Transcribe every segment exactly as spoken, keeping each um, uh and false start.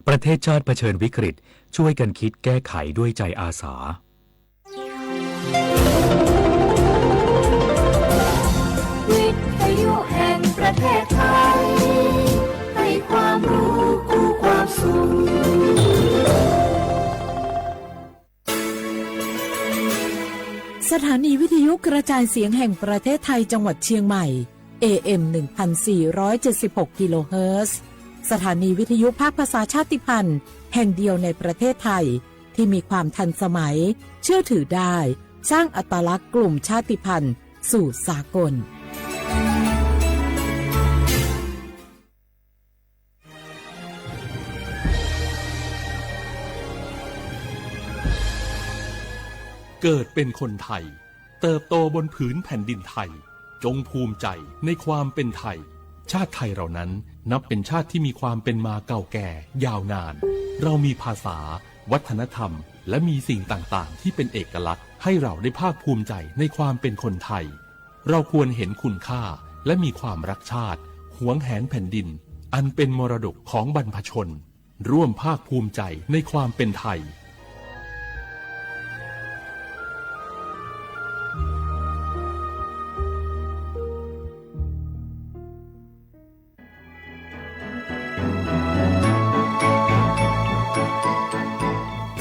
ประเทศชาติเผชิญวิกฤต ช่วยกันคิดแก้ไขด้วยใจอาสา วิทยุแห่งประเทศไทย ให้ความรู้คู่ความสุข สถานีวิทยุกระจายเสียงแห่งประเทศไทยจังหวัดเชียงใหม่ เอเอ็ม หนึ่งพันสี่ร้อยเจ็ดสิบหก กิโลเฮิรตซ์ สถานีวิทยุภาคภาษาชาติพันธุ์แห่งเดียวในประเทศไทย ที่มีความทันสมัย เชื่อถือได้ สร้างอัตลักษณ์กลุ่มชาติพันธุ์สู่สากล เกิดเป็นคนไทย เติบโตบนผืนแผ่นดินไทย จงภูมิใจในความเป็นไทย ชาติไทยเรานั้นนับเป็นชาติที่มีความเป็นมาเก่าแก่ยาวนาน เรามีภาษา วัฒนธรรม และมีสิ่งต่างๆ ที่เป็นเอกลักษณ์ ให้เราได้ภาคภูมิใจในความเป็นคนไทย เราควรเห็นคุณค่า และมีความรักชาติ หวงแหนแผ่นดิน อันเป็นมรดกของบรรพชน ร่วมภาคภูมิใจในความเป็นไทย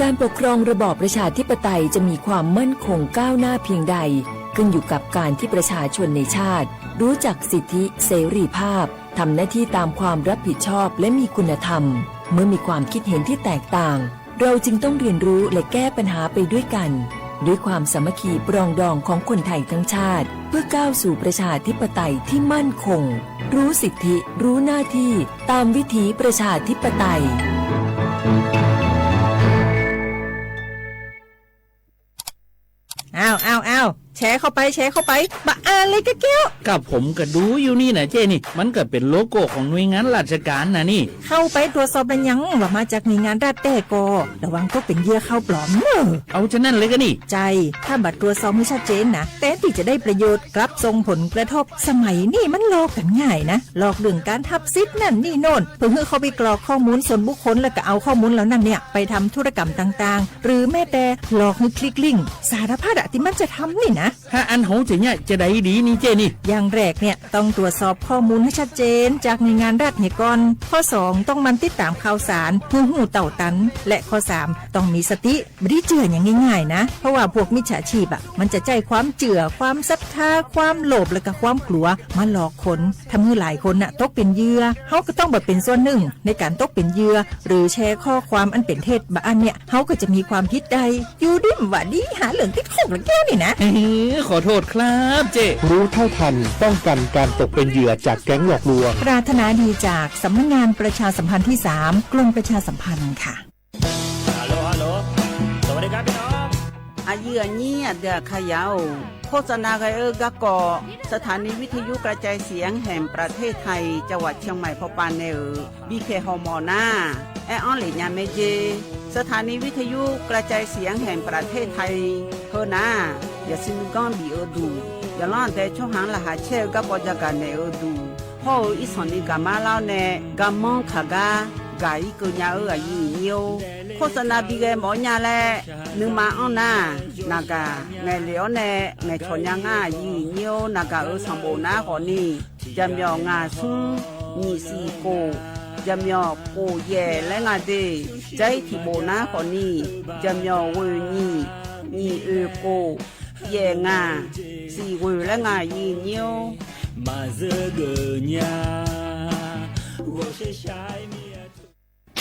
การปกครองระบอบประชาธิปไตยจะมีความมั่นคงก้าวหน้าเพียงใด ขึ้นอยู่กับการที่ประชาชนในชาติ รู้จักสิทธิเสรีภาพ ทำหน้าที่ตามความรับผิดชอบและมีคุณธรรม เมื่อมีความคิดเห็นที่แตกต่าง เราจึงต้องเรียนรู้และแก้ปัญหาไปด้วยกัน ด้วยความสามัคคีปรองดองของคนไทยทั้งชาติ เพื่อก้าวสู่ประชาธิปไตยที่มั่นคง รู้สิทธิ รู้หน้าที่ ตามวิถีประชาธิปไตย อ้าว อ้าว อ้าว แชร์เข้าไป แชร์เข้าไป บะอ่านเลยกะเกี้ยว ก็ผมก็ดูอยู่นี่นะเจ้นี่ มันก็เป็นโลโก้ของหน่วยงานราชการนะนี่ เข้าไปตรวจสอบแล้วยัง ว่ามาจากหน่วยงานรัฐแต๊ก่อ ระวังตกเป็นเหยื่อข่าวปลอมเนอะ เอาฉะนั้นเลยก็นี่ ใช่ ถ้าบ่ตรวจสอบให้ชัดเจนนะ แทนที่จะได้ประโยชน์ กลับส่งผลกระทบ สมัยนี้มันหลอกกันง่ายนะ หลอกเรื่องการหับสิทธิ์นั่นนี่โน่น เพื่อให้เข้าไปกรอกข้อมูลส่วนบุคคล แล้วก็เอาข้อมูลเหล่านั้นเนี่ย ไปทำธุรกรรมต่างๆ หรือแม้แต่หลอกให้คลิกลิงก์ สารพัดอะที่มันจะทำนี่นะ ถ้าอันโหจะเนี่ยจะได้ดีนี่เจ้นี่ อย่างแรกเนี่ย ต้องตรวจสอบข้อมูลให้ชัดเจนจากหน่วยงานรัฐเนี่ยก่อน ข้อสอง ต้องหมั่นติดตามข่าวสาร เพื่อฮู้เต้าตัน และข้อสาม ต้องมีสติ บ่ได้เจื่ออย่างง่ายๆนะ เพราะว่าพวกมิจฉาชีพอะ มันจะใช้ความเจื่อ ความศรัทธา ความโลภ และก็ความกลัว มาหลอกคน ทำให้หลายคนน่ะ ตกเป็นเหยื่อ เฮาก็ต้องบ่เป็นส่วนหนึ่ง ในการตกเป็นเหยื่อ หรือแชร์ข้อความอันเป็นเท็จ บะอันเนี่ย เฮาก็จะมีความผิดได้ อยู่ดีบ่าดี หาเรื่องติดคุกแล้วแกนี่นะ เฮ้ย ขอโทษครับเจ้ รู้เท่าทัน ป้องกันการตกเป็นเหยื่อจากแก๊งหลอกลวง ปรารถนาดีจากสำนักงานประชาสัมพันธ์ที่สาม กรมประชาสัมพันธ์ค่ะ Hello Hello สวัสดีครับพี่น้อง Aqyuif aqnyir aqdui aqkar ya-or, โฆษณา ghae-eu garkawv สถานีวิทยุกระจายเสียงแห่งประเทศไทย จังหวัดเชียงใหม่ pawpav nae-euq bipyaeq hawmawf nar, aer-anr lef nya mae jer. สถานีวิทยุกระจายเสียงแห่งประเทศไทย heu nar, yasiq nuiganr bif-eu duq, yaqlanr aqdae tsawrhaq-anr laqkhaq caer-eu garkawv jagaq naeq-eu duq, hawr-eu irsanqni gaqmar lar-awr nae garmanr kaq gar gaq-ir keuv nya-eu aqyuif aqnyir-or, โฆษณา bi ghae mawf-awr nya laer nuima anr nar, naqgaq ngaeqlef-awr nae ngaeqcawq nya ngar aqyuif aqnyir-or, naqgaq-euq sanqbof nar khawfni, jaqmyawf ngaq smr nyiq siq khof, jaqmyawf khof yaef laer nga de. Dzair tiq bof nar khawfni, jaqmyawf ghoeq nyiq, nyiq oeq khof, yaef ngaq, siq ghoeq laer nga aqyuif aqnyir-or. Maqzeur geuf nya, ghawqshaq shaq-aer mir-a.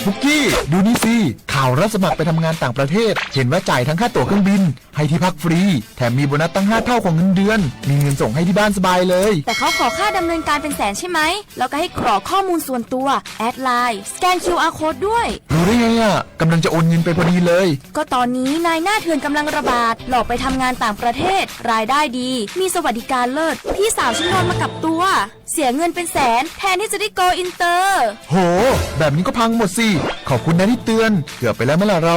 ปุกกี้ ดูนี่สิ ข่าวรับสมัครไปทำงานต่างประเทศ เห็นว่าจ่ายทั้งค่าตั๋วเครื่องบิน ให้ที่พักฟรี แถมมีโบนัสตั้งห้าเท่าของเงินเดือน มีเงินส่งให้ที่บ้านสบายเลย แต่เขาขอค่าดำเนินการเป็นแสนใช่ไหม แล้วก็ให้กรอกข้อมูลส่วนตัว แอดไลน์ สแกน คิวอาร์ โค้ดด้วย รู้ได้ไงอะ กำลังจะโอนเงินไปพอดีเลย ก็ตอนนี้นายหน้าเถื่อนกำลังระบาด หลอกไปทำงานต่างประเทศ รายได้ดี มีสวัสดิการเลิศ พี่สาวฉันโดนมากับตัว เสียเงินเป็นแสน แทนที่จะได้โกลอินเตอร์ โห แบบนี้ก็พังหมดสิ ขอบคุณนะที่เตือน เกือบไปแล้วไหมล่ะเรา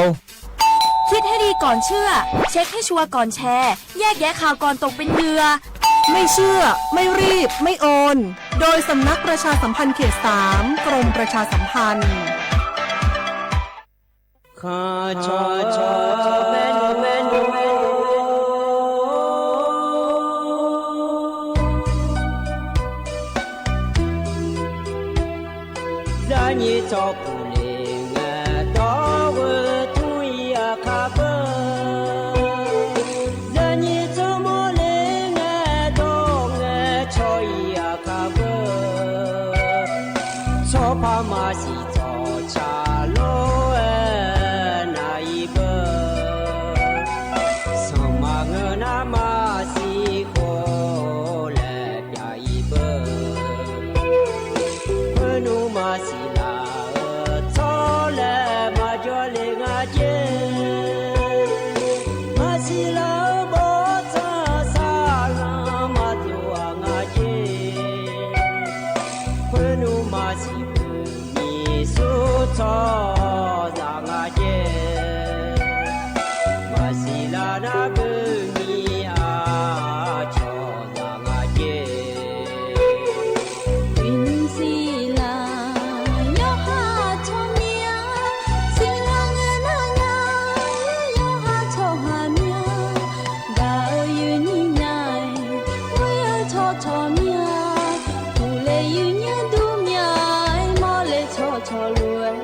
คิดให้ดีก่อนเชื่อ เช็คให้ชัวร์ก่อนแชร์ แยกแยะข่าวก่อนตกเป็นเหยื่อ ไม่เชื่อ ไม่รีบ ไม่โอน โดยสำนักประชาสัมพันธ์เขตสาม กรมประชาสัมพันธ์ Kaq cawq cawq maernmr maernmr. Zaqnyiq tsawrkuq le ngae dawr-eu tmr-ir aqkaq beu. Zaqnyiq tsawrmawr le ngae dawr ngae caw-ir aqkaq beu. Tsawrpaq maqsiq tsawrca lof-aer nav-ir beu. Sanqma ngeur nar maqsiq khof laer pyav-ir beu. Khoernmr maqsiq laf-eu tsawrlaeq maqjawr le nga jer. Maqsiq laf-eu bawrtsanq saqlanq maqdov-aq nga jer. Khoernmr maqsiq beuq nyiq sur tsawrhaqzaq nga jer. Maqsiq laf nar beuq nyiq aqcawq zaq nga jer. Uiqnymr siqlaq yawqha tsawrmyanr, siqlaq ngae nar nya yawqha tsawrhaq myanr. Gaq-eu yuifnyir nya-aer, ghoer-eu tsawrcawq myanr. Puqle yuifnyir dur myanr-aer, mawrle tsawrcawq lof-aer.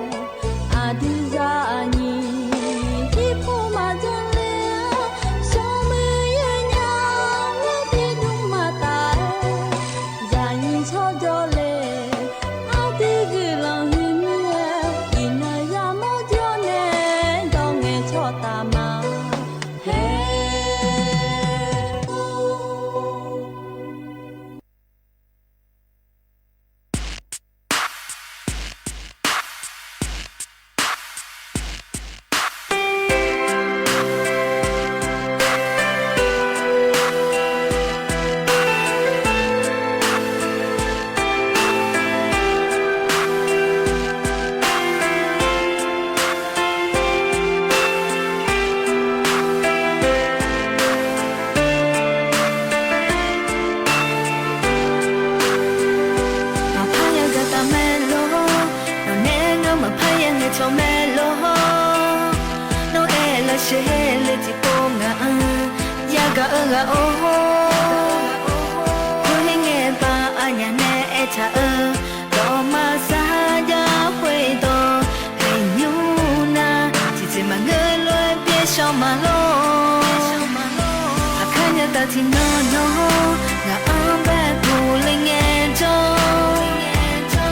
Aqdui zaqnyiq tiqpov maqdzanr le-a, smrmuiq yawnya-aer tiqdmr maqtaf-aer. Zaqnyiq tsawrjawr le, aqdui guiqlanq huiqmyar-aer, iqnan yamawr jawr nae dawr ngae tsawrtaf ma. Haer. Maqpar yagaq taf mae lor, nawqnae ngeur maqpar ya ngae tsawq mae lor. Nawr aer lavshaer le tiqpov ngaq-anr yagaq-eu ghaq-or. Khoer ngae ba aqnyaf nae aertaq-eu, dawq maqsar jav khoerdawq haeqnymr nar, tiqjeq maqngeur lof-aer byaer shawr ma lor. Aqkar nya taf tiqnan nawr, ngaq-anr bae puq le ngaejawr,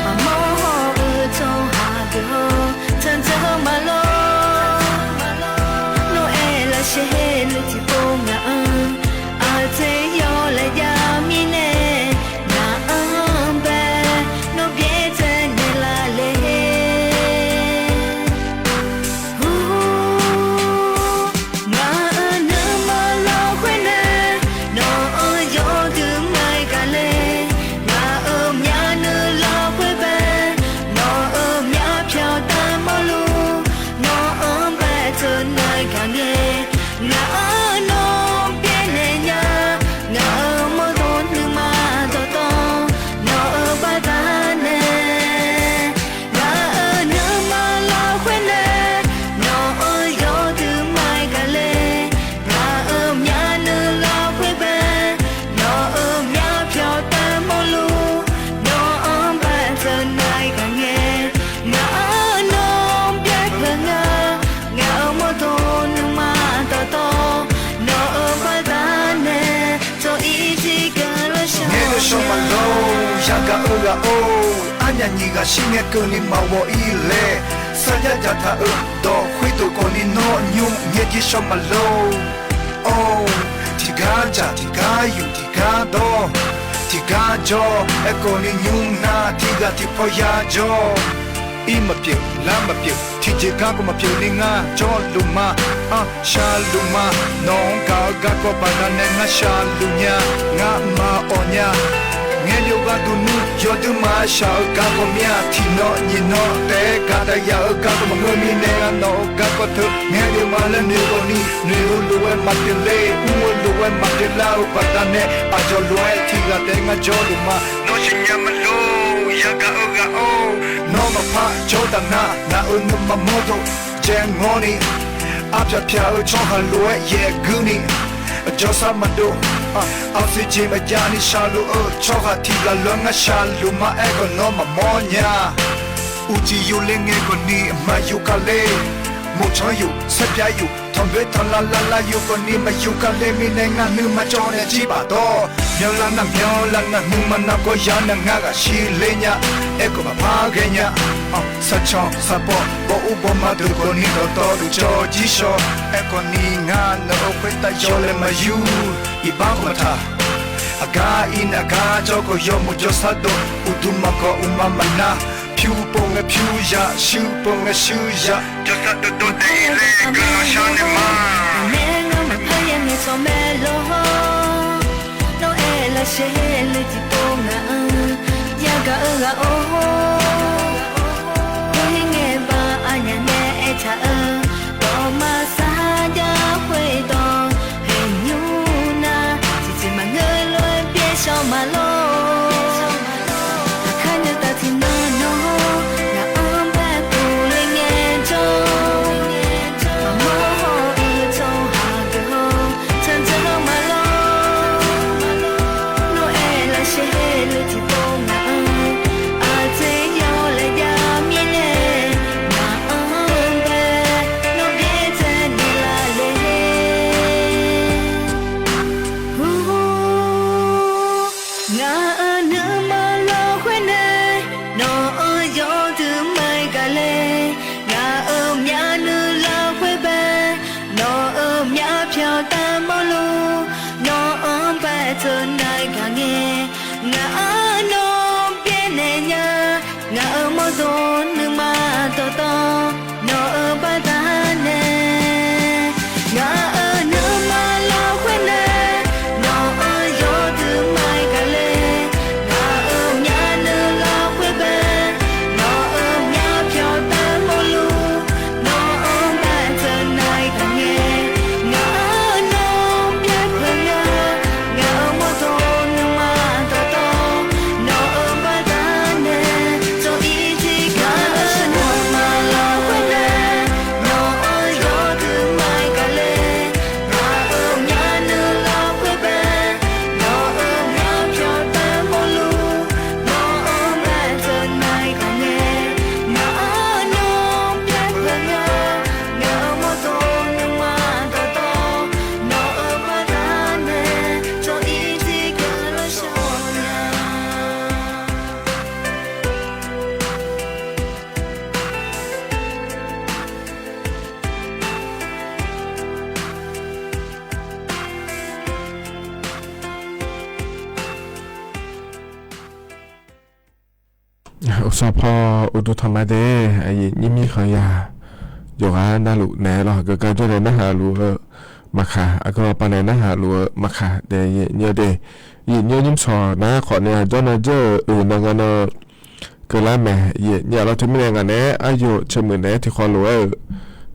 maqmawr haw-eu tsawrhaq deuq-or, tanqdzaq-eu ma lor. Nawr aer lavshaer le tiqpov ngaq-anr, aqdzer yawlaeq jav mirnae, ngaq-anr bae nawr byaerdzae naeqlaf le. Ngaq-euq nuima lafkhoer nae, nawq-euq yawdui maqgaq le. Ngaq-euq myavnuiv lafkhoer bae, nawq-euq myavpyawq daqmawrluf, nawq-anr bae teunav gaq ngae. Ngaq-anr nawr byaernaeq nya, ngaq-euq mawrdawq nuima dawqtawv, nawq-euq baqdanae. Ngaq-euq nuima lafkhoer nae, nawq-euq yawdui maqgaq le. Ngaq-euq myavnuiv lafkhoer bae, nawq-euq myavpyawq daqmawrluf, nawq-anr bae teunav gaq ngae. Ngaq-anr nawr byaerpeuq nga, ngaq-euq mawrdawq nuima dawqtawv, nawq-euq baqdanae, tsawq-ir tiqkeuv lawrshawr. Ngaeqdov shawr ma lor, yagaq-eu ghaq-or. Arnyaf nyiq ghaq shir ngae keuvni maqghawq-ir laer, sarjax dzaqtaq-euq dawq khoerdeuq khawfni nawr nymr ngaeqdov shawr ma lor. Or, tiqgar dzaq tiqgar yuf tiqgar dawr, tiqgar jawr, aerkhawfni nymr nar tiqghaq tiqpaw yajawr. Ir maqpyeuf, lar maqpyeuf, tiqjeq garkawv maqpyeuf ni ngar jawrluf ma. Anr sharluf ma. Nawq-anr gaq-eu garkawv baqdanae ngar sharluf nya, ngar maqawq nya. Ngaeqdov gharduq nmr yawdui maqshaq-eu garkawv mir-a. Tiqnan nyiqnan taef-aer gaqdaq yaf-eu garkawv maqngeur mirnae, nawq-euq garkawv teu ngaeqdov ma laer noeq khawfni, noeq-eu lof-aer maqpyeuf le, mr-eu lof-aer maqpyeuf lar-eu baqdanae, aqyawf lof-aer tiqghaq taef-aer ngar jawrluf ma. Nawr siqnya ma lor, yagaq-eu ghaq-or. Nawr maqpar jawr taf nar, ngaq-euq nuima mawrdawq Caer ngawrni, arpyaq pyaq-eu tsawrhaq lof-aer yaeqguirni, jawrsar maqdov, aqsur jeq maqjav ni shaqluf-eu tsawrhaq tiq ghaq lawr ngar shaqluf ma aerkhawf nawr maqmawr nya. Uqcif yuf le ngae khawfni maqyuf kale, moqtsanr yuf, saerpyav yuf, tanqboer tanqlav lavlav yuf khawfni maqyuf kale mirnae ngar nuima cawv nae jir baqdawr. Myanrlar nar myanrlar nar nuima nar gawr ya nar ngar ghaq shir ler nya, aerkhawf maqpar ghae nya. Saqcan saqbaw baw ur baw ma deuq khawfni dawqtawvluf cawv jir shaw, aerkhawfni ngar nawq-euq khoertav yawlaeq maqyur. Iqbax khawf maqtaq, aqgar ir nae aqgar jawr khawf yawmuiq jawrsar dov, uqduq maqkawv uqma maqnar, pyur pov ngae pyur ya, shuir pov ngae shuir ya, jawrsar dov dov daef-ir le guiqlanq shar nae ma. Aqmaer ngar maqpar ya ngae tsawq mae lor. Nawr aer lavshaer le tiqpov ngaq-anr yagaq-eu ghaq-or, khoer ngae ba aqnyaf nae aertaq-eu, dawq maqsar jar khoerdawq haeqnymr nar, tiqjeq maqngeur lof-aer byaer shawr ma lor. Aqkar nui taf tiqnan nawr, ngaq-anr bae pov le ngae jawr, maqmawr haw-eu tsawrhaq deuq haw, candzeur ma lor. Nawr aer lavshaer le tiqpov ngaq-anr, aqdzer yawlaeq jav mirnae, ngaq-anr bae nawr byaerdzae naeqlaf le. Ngaq-euq nuima lafkhoer nae, nawq-euq yawduq maqgaq le. Ngaq-euq myavnuiv lafkhoer bae, nawq-euq myavpyawq taf mawrluf, nawq-anr bae teunav gaq ngae, ngaq-anr nawr byaernaeq nya. Ngaq-euq mawrdo nuima dawqtawv, nawq-euq baqda nae, ngaq-euq nuima lafkhoer nae, nawq-euq yawduq maqgaq le. Ngaq-euq myavnuiv lafkhoer bae, nawq-euq myavpyawq taf mawrluf, nawq-anr bae teunav gaq ngae, ngaq-anr nawr byaer peuq nya. Ngaq-euq mawrdo nuima dawqtawv, nawq-euq baqda nae, tsawv-ir tiqkhav lafshaer nuima lafkhoer nae, nawq-euq yawduq maqgaq le. Ngaq-euq myavnuiv lafkhoer bae, nawq-euq myavpyawq taf mawrluf, nawq-anr bae teunav gaq ngae, ngaq-anr nawr byaer peuq nya. Ngaq-euq mawrdo nuima dawqtawv, nawq-euq baqda nae, tsawv-ir tiqkhav lafshaer nya. Uqsawq paw uqduq tanqma de, aqyuif nyir mir khanq yaq yawqghaq navluf naeq-aer lawr, haqgeu gar jawrnae narhaq luf-eu maqkaq, aqgeu aqpav nae narhaq luf-eu maqkaq daef yaef nyir-eu de. Yaef nyir-eu nymr sawq nar khawf nae aqjawr na jawr-euq oeq nan nga nan keuvlar mae. Yaef nyir-a lawr, teumirnae ngaq naeq-aer aryaq caemuiq naeq-aer tiqkhawv lof-aer-euq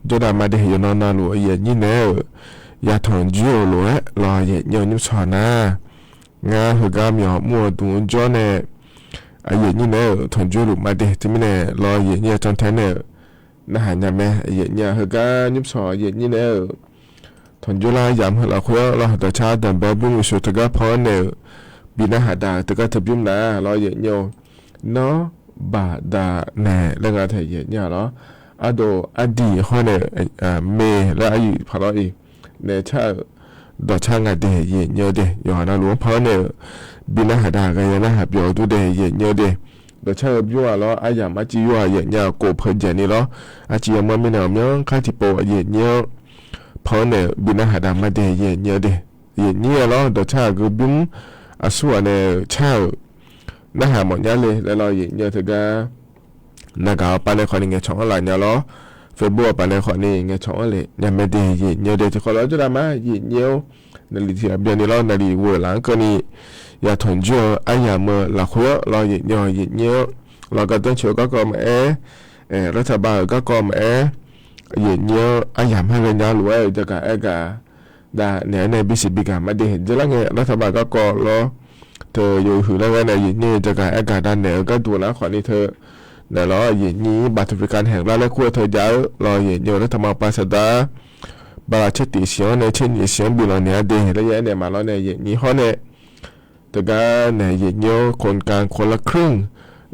jawrdav ma de. Yawqnan navluf-eu yaef nyir naeq-aer-euq yatanq joer-euq lof-aer lawr, yaef nyir-eu nymr sawq nar, ngar heugar myawq mr-eu dmq-eu jawr nae yaef nyir naeq-aer-euq tanqjoer luf ma de. Teumirnae lawr, yaef nyir-a cantae nae-euq narhaq nya mae. Yaef nyir-a heugar nymr sawq yaef nyir naeq-aer-euq tanqjoer lar yamq heu lafkhoer-anr lawr, dawqcar danqbae bymr uqshoe teugar pan-anr naeq-euq bi narhaq daq-euq teugar teu bymr nar lawr, yaef nyir-eu nawr baqda naeq laer nga tae yaef nyir-a lawr. Ardov ardiq hawr nae-euq me laer aryuif paq lawr-iq nae car-euq dawqcar nga de yaef nyir-eu de. Yawqha navluf-anr pan-anr naeq-euq bi narhaq daq ghaq ya narhaq byawq-eu dur de yaef nyir-eu de. Dawqcar-eu bymr-a lawr, aryamq arciv yur-aq yaef nyir-a kof peuq jaeq ni lawr. Arciv yamawr mirnae ghawqmyanr kar tiqpov yaef nyir-anr pan-anr naeq-euq bi narhaq daq ma de yaef nyir-eu de. Yaef nyir-a lawr, dawqcar aqgeu bymr aqsurghaq nae-euq car-euq narhaq mawf nyar le laer lawr, yaef nyir-eu teugar naqgaq aqpav nae khawfni ngaeqcawq-anr laf nya lawr. Facebook aqpav nae khawfni ngaeqcawq-anr lef nya mae de yaef nyir-eu de. Tiqkhawv lawr jawrdav ma yaef nyir-awr, naqliq tiq ghaq byanni lawr, naqliq ghoeq laf-anr keuvni yatanq joer-eu aryamq-eu lafkhoer-anr lawr, yaef nyir-awr yaef nyir-anr lawr, gardanr coeq-eu garkawv maqaer, aer, lartaqbav-euq garkawv maqaer, yaef nyir-anr aryamq mar ghaenya lof-aer-euq jagaq aer gaq dav naeq-aer nae bisiq bi gaq ma de. Dzeurlar ngae lartaqbav garkawv lawr, teu yawhuiq lar ghae nae yaef nyir-eu jagaq aer gaq dav naeq-eu gharduq nar khawfni teu naeq lawr, yaeqnyir บัตรสวัสดิการแห่งรัฐ laer kur-eu teujav-eu lawr, yaeqnyir-euq laer taqma paq saqdaq bala caer tiq siq-anr nae caer nyiq siq-anr bif lanq naeq-a de laer yaer naeq maqlawr nae, yaeqnyir hawr nae teugar nae yaeqnyir-awr โครงการคนละครึ่ง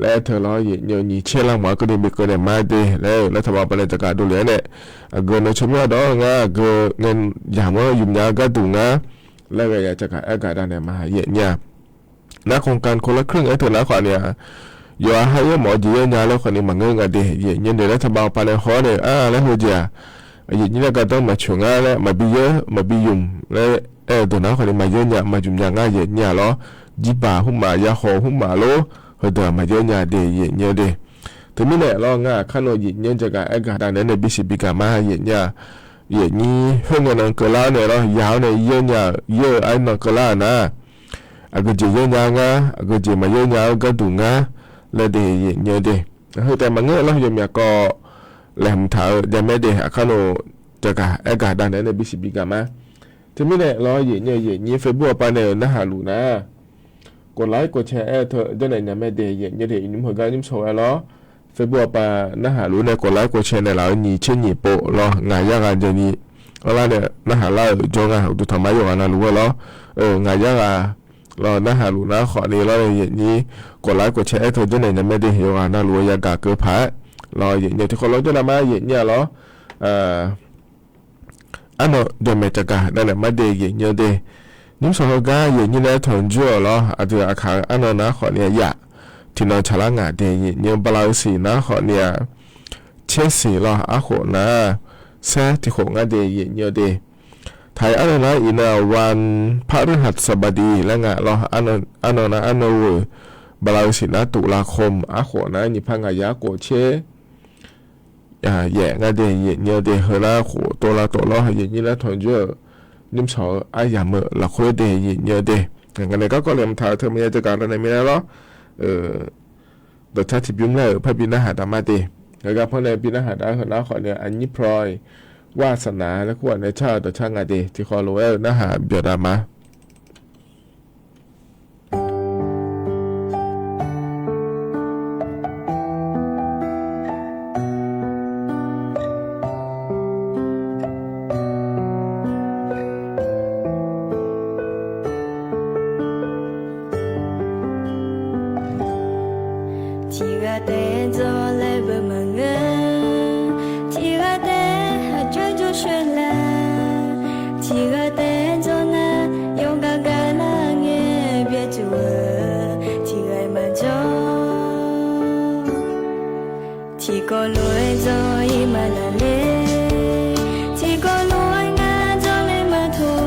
laer aer teu lawr, yaeqnyir-eu nyiq caer lar mawf-a keuvni bikeuv naeq ma de laer-euq laer taqma paq nae taqgaq dovle-aer nae, aqgeu nan tsawrmyanr dawq-anr ngar aqgeu ngae yamq-anr ymq nya-eu gharduq ngar laer ghae ya caqgaq aer gaq dav naeq ma yaeqnyir-aq. Nar โครงการคนละครึ่ง aer teu nar khawf ni-aq, yawqha haer yaer mawf-eu jeq yaer nya laer khawf ni maqngeur nga de, yaeqnyir de laer taqma paq nae haw-awr nae-a laer heujeq-aq, yaeqnyir laer gardanr maqcoeq ngar laer maqbi yaer maqbi ymq laer aer-eu deuq nar khawf ni maqyaer nya maqymq nya ngar yaeqnyir-aq lawr, jirbaq hmqmaf yahaw hmqmaf lor, heudeuq-aq maqyaer nya de yaeqnyir de. Teumirnae lawr ngar aqkar nan yaeqnyir jaqgaq aer gaq dav naeq-aer nae bisiq bigaq ma yaeqnyir-aq, yaeqnyir khoerngae nan keuvlar-awr nae lawr ya-awr nae yaer nya-euq yaer-eu arnan keuvlar-euq nar, aqgeujeq yaer nya ngar aqgeujeq maqyaer nya-eu gharduq ngar laer de yaeqnyir de. Heu taef maqngeur lawr yawmyaq kawv laeqhmq taq-eu javmaer de aqkar nan jaqgaq aer gaq dav naeq-aer nae bisiq bigaq ma. Teumirnae lawr yaeqnyir yaeqnyir Facebook-awr paq nae-euq narhaq luf nar กดไลค์ กดแชร์ aer-eu teu janrnaeq nya mae de yaeqnyir de. Iqnymr heugar nymr shawq-aer lawr Facebook-awr paq narhaq luf nae กดไลค์ กดแชร์ naeqlaf-eu nyiq tser nyiq pov lawr ngaq yar ghaq jani anrlar nae narhaq lar-euq jawr nga. Uqduq taqmar yawqghaq navluf-eu lawr, ngaq yar ghaq lawr narhaq luf nar khawf ni lawr yaeqnyir กดไลค์ กดแชร์ aer teu janrnaeq nya mae de. Yawqghaq navluf-eu yagaq keuv paq-aer lawr yaeqnyir tiqkhawv lawr janrnaeq ma yaeqnyir-aq lawr. Arnan jawqmaeq caqgaq davnaeq ma de yaeqnyir de. Nymr shawq heugar yaeqnyir nae aer tanq jur-euq lawr aqdui aqkaq-eu arnan nar khawf ni-a yaf tiqnan tsaqlar ngaq de yaeqnyir bala-eu siq nar khawf ni-a caer siq lawr arkhof nar saer tiqkhof ngar de yaeqnyir de. Taq-iq arnan nar iqnan-aq วันพฤหัสบดี laer nga lawr, arnan nar arnan ghoeq bala-eu siq nar ตุลาคม arkhof nar nyiq par ngaq yar khof tser yaef ngar de yaeqnyir de. Heu nar khof tov lar tov lawr yaeqnyir laer tanq jur-euq nymr shawq-eu aryamq-eu lafkhoer de yaeqnyir de. Ngaq nae garkawv laeqhmq taq-eu teu maqya jagaq lawr nae mirnae lawr dawqcar tiqbymr laer-euq parbi narhaq dav ma de. Heugar par nae bi narhaq dav-eu heu nar khawf ni aqnyir พลอย วาสนา laer kur-aq nae car-euq dawqcar nga de. Tiqkhawv lof-aer-eu narhaq byawq dav ma. Tiqghaq taef-aer dzawr laer beu maqngeur. Tiqghaq taef-aer aqjox jawr shoer la. Tiqghaq taef-aer dzawr nar yawqghaq gaqlar ngae byaerdzuq-eu tiqghaq-iq maqjawr. Tiqkawv lof-aer dzawr-ir maqlaqler. Tiqkawv lof-aer ngar dzawrler maqtoq.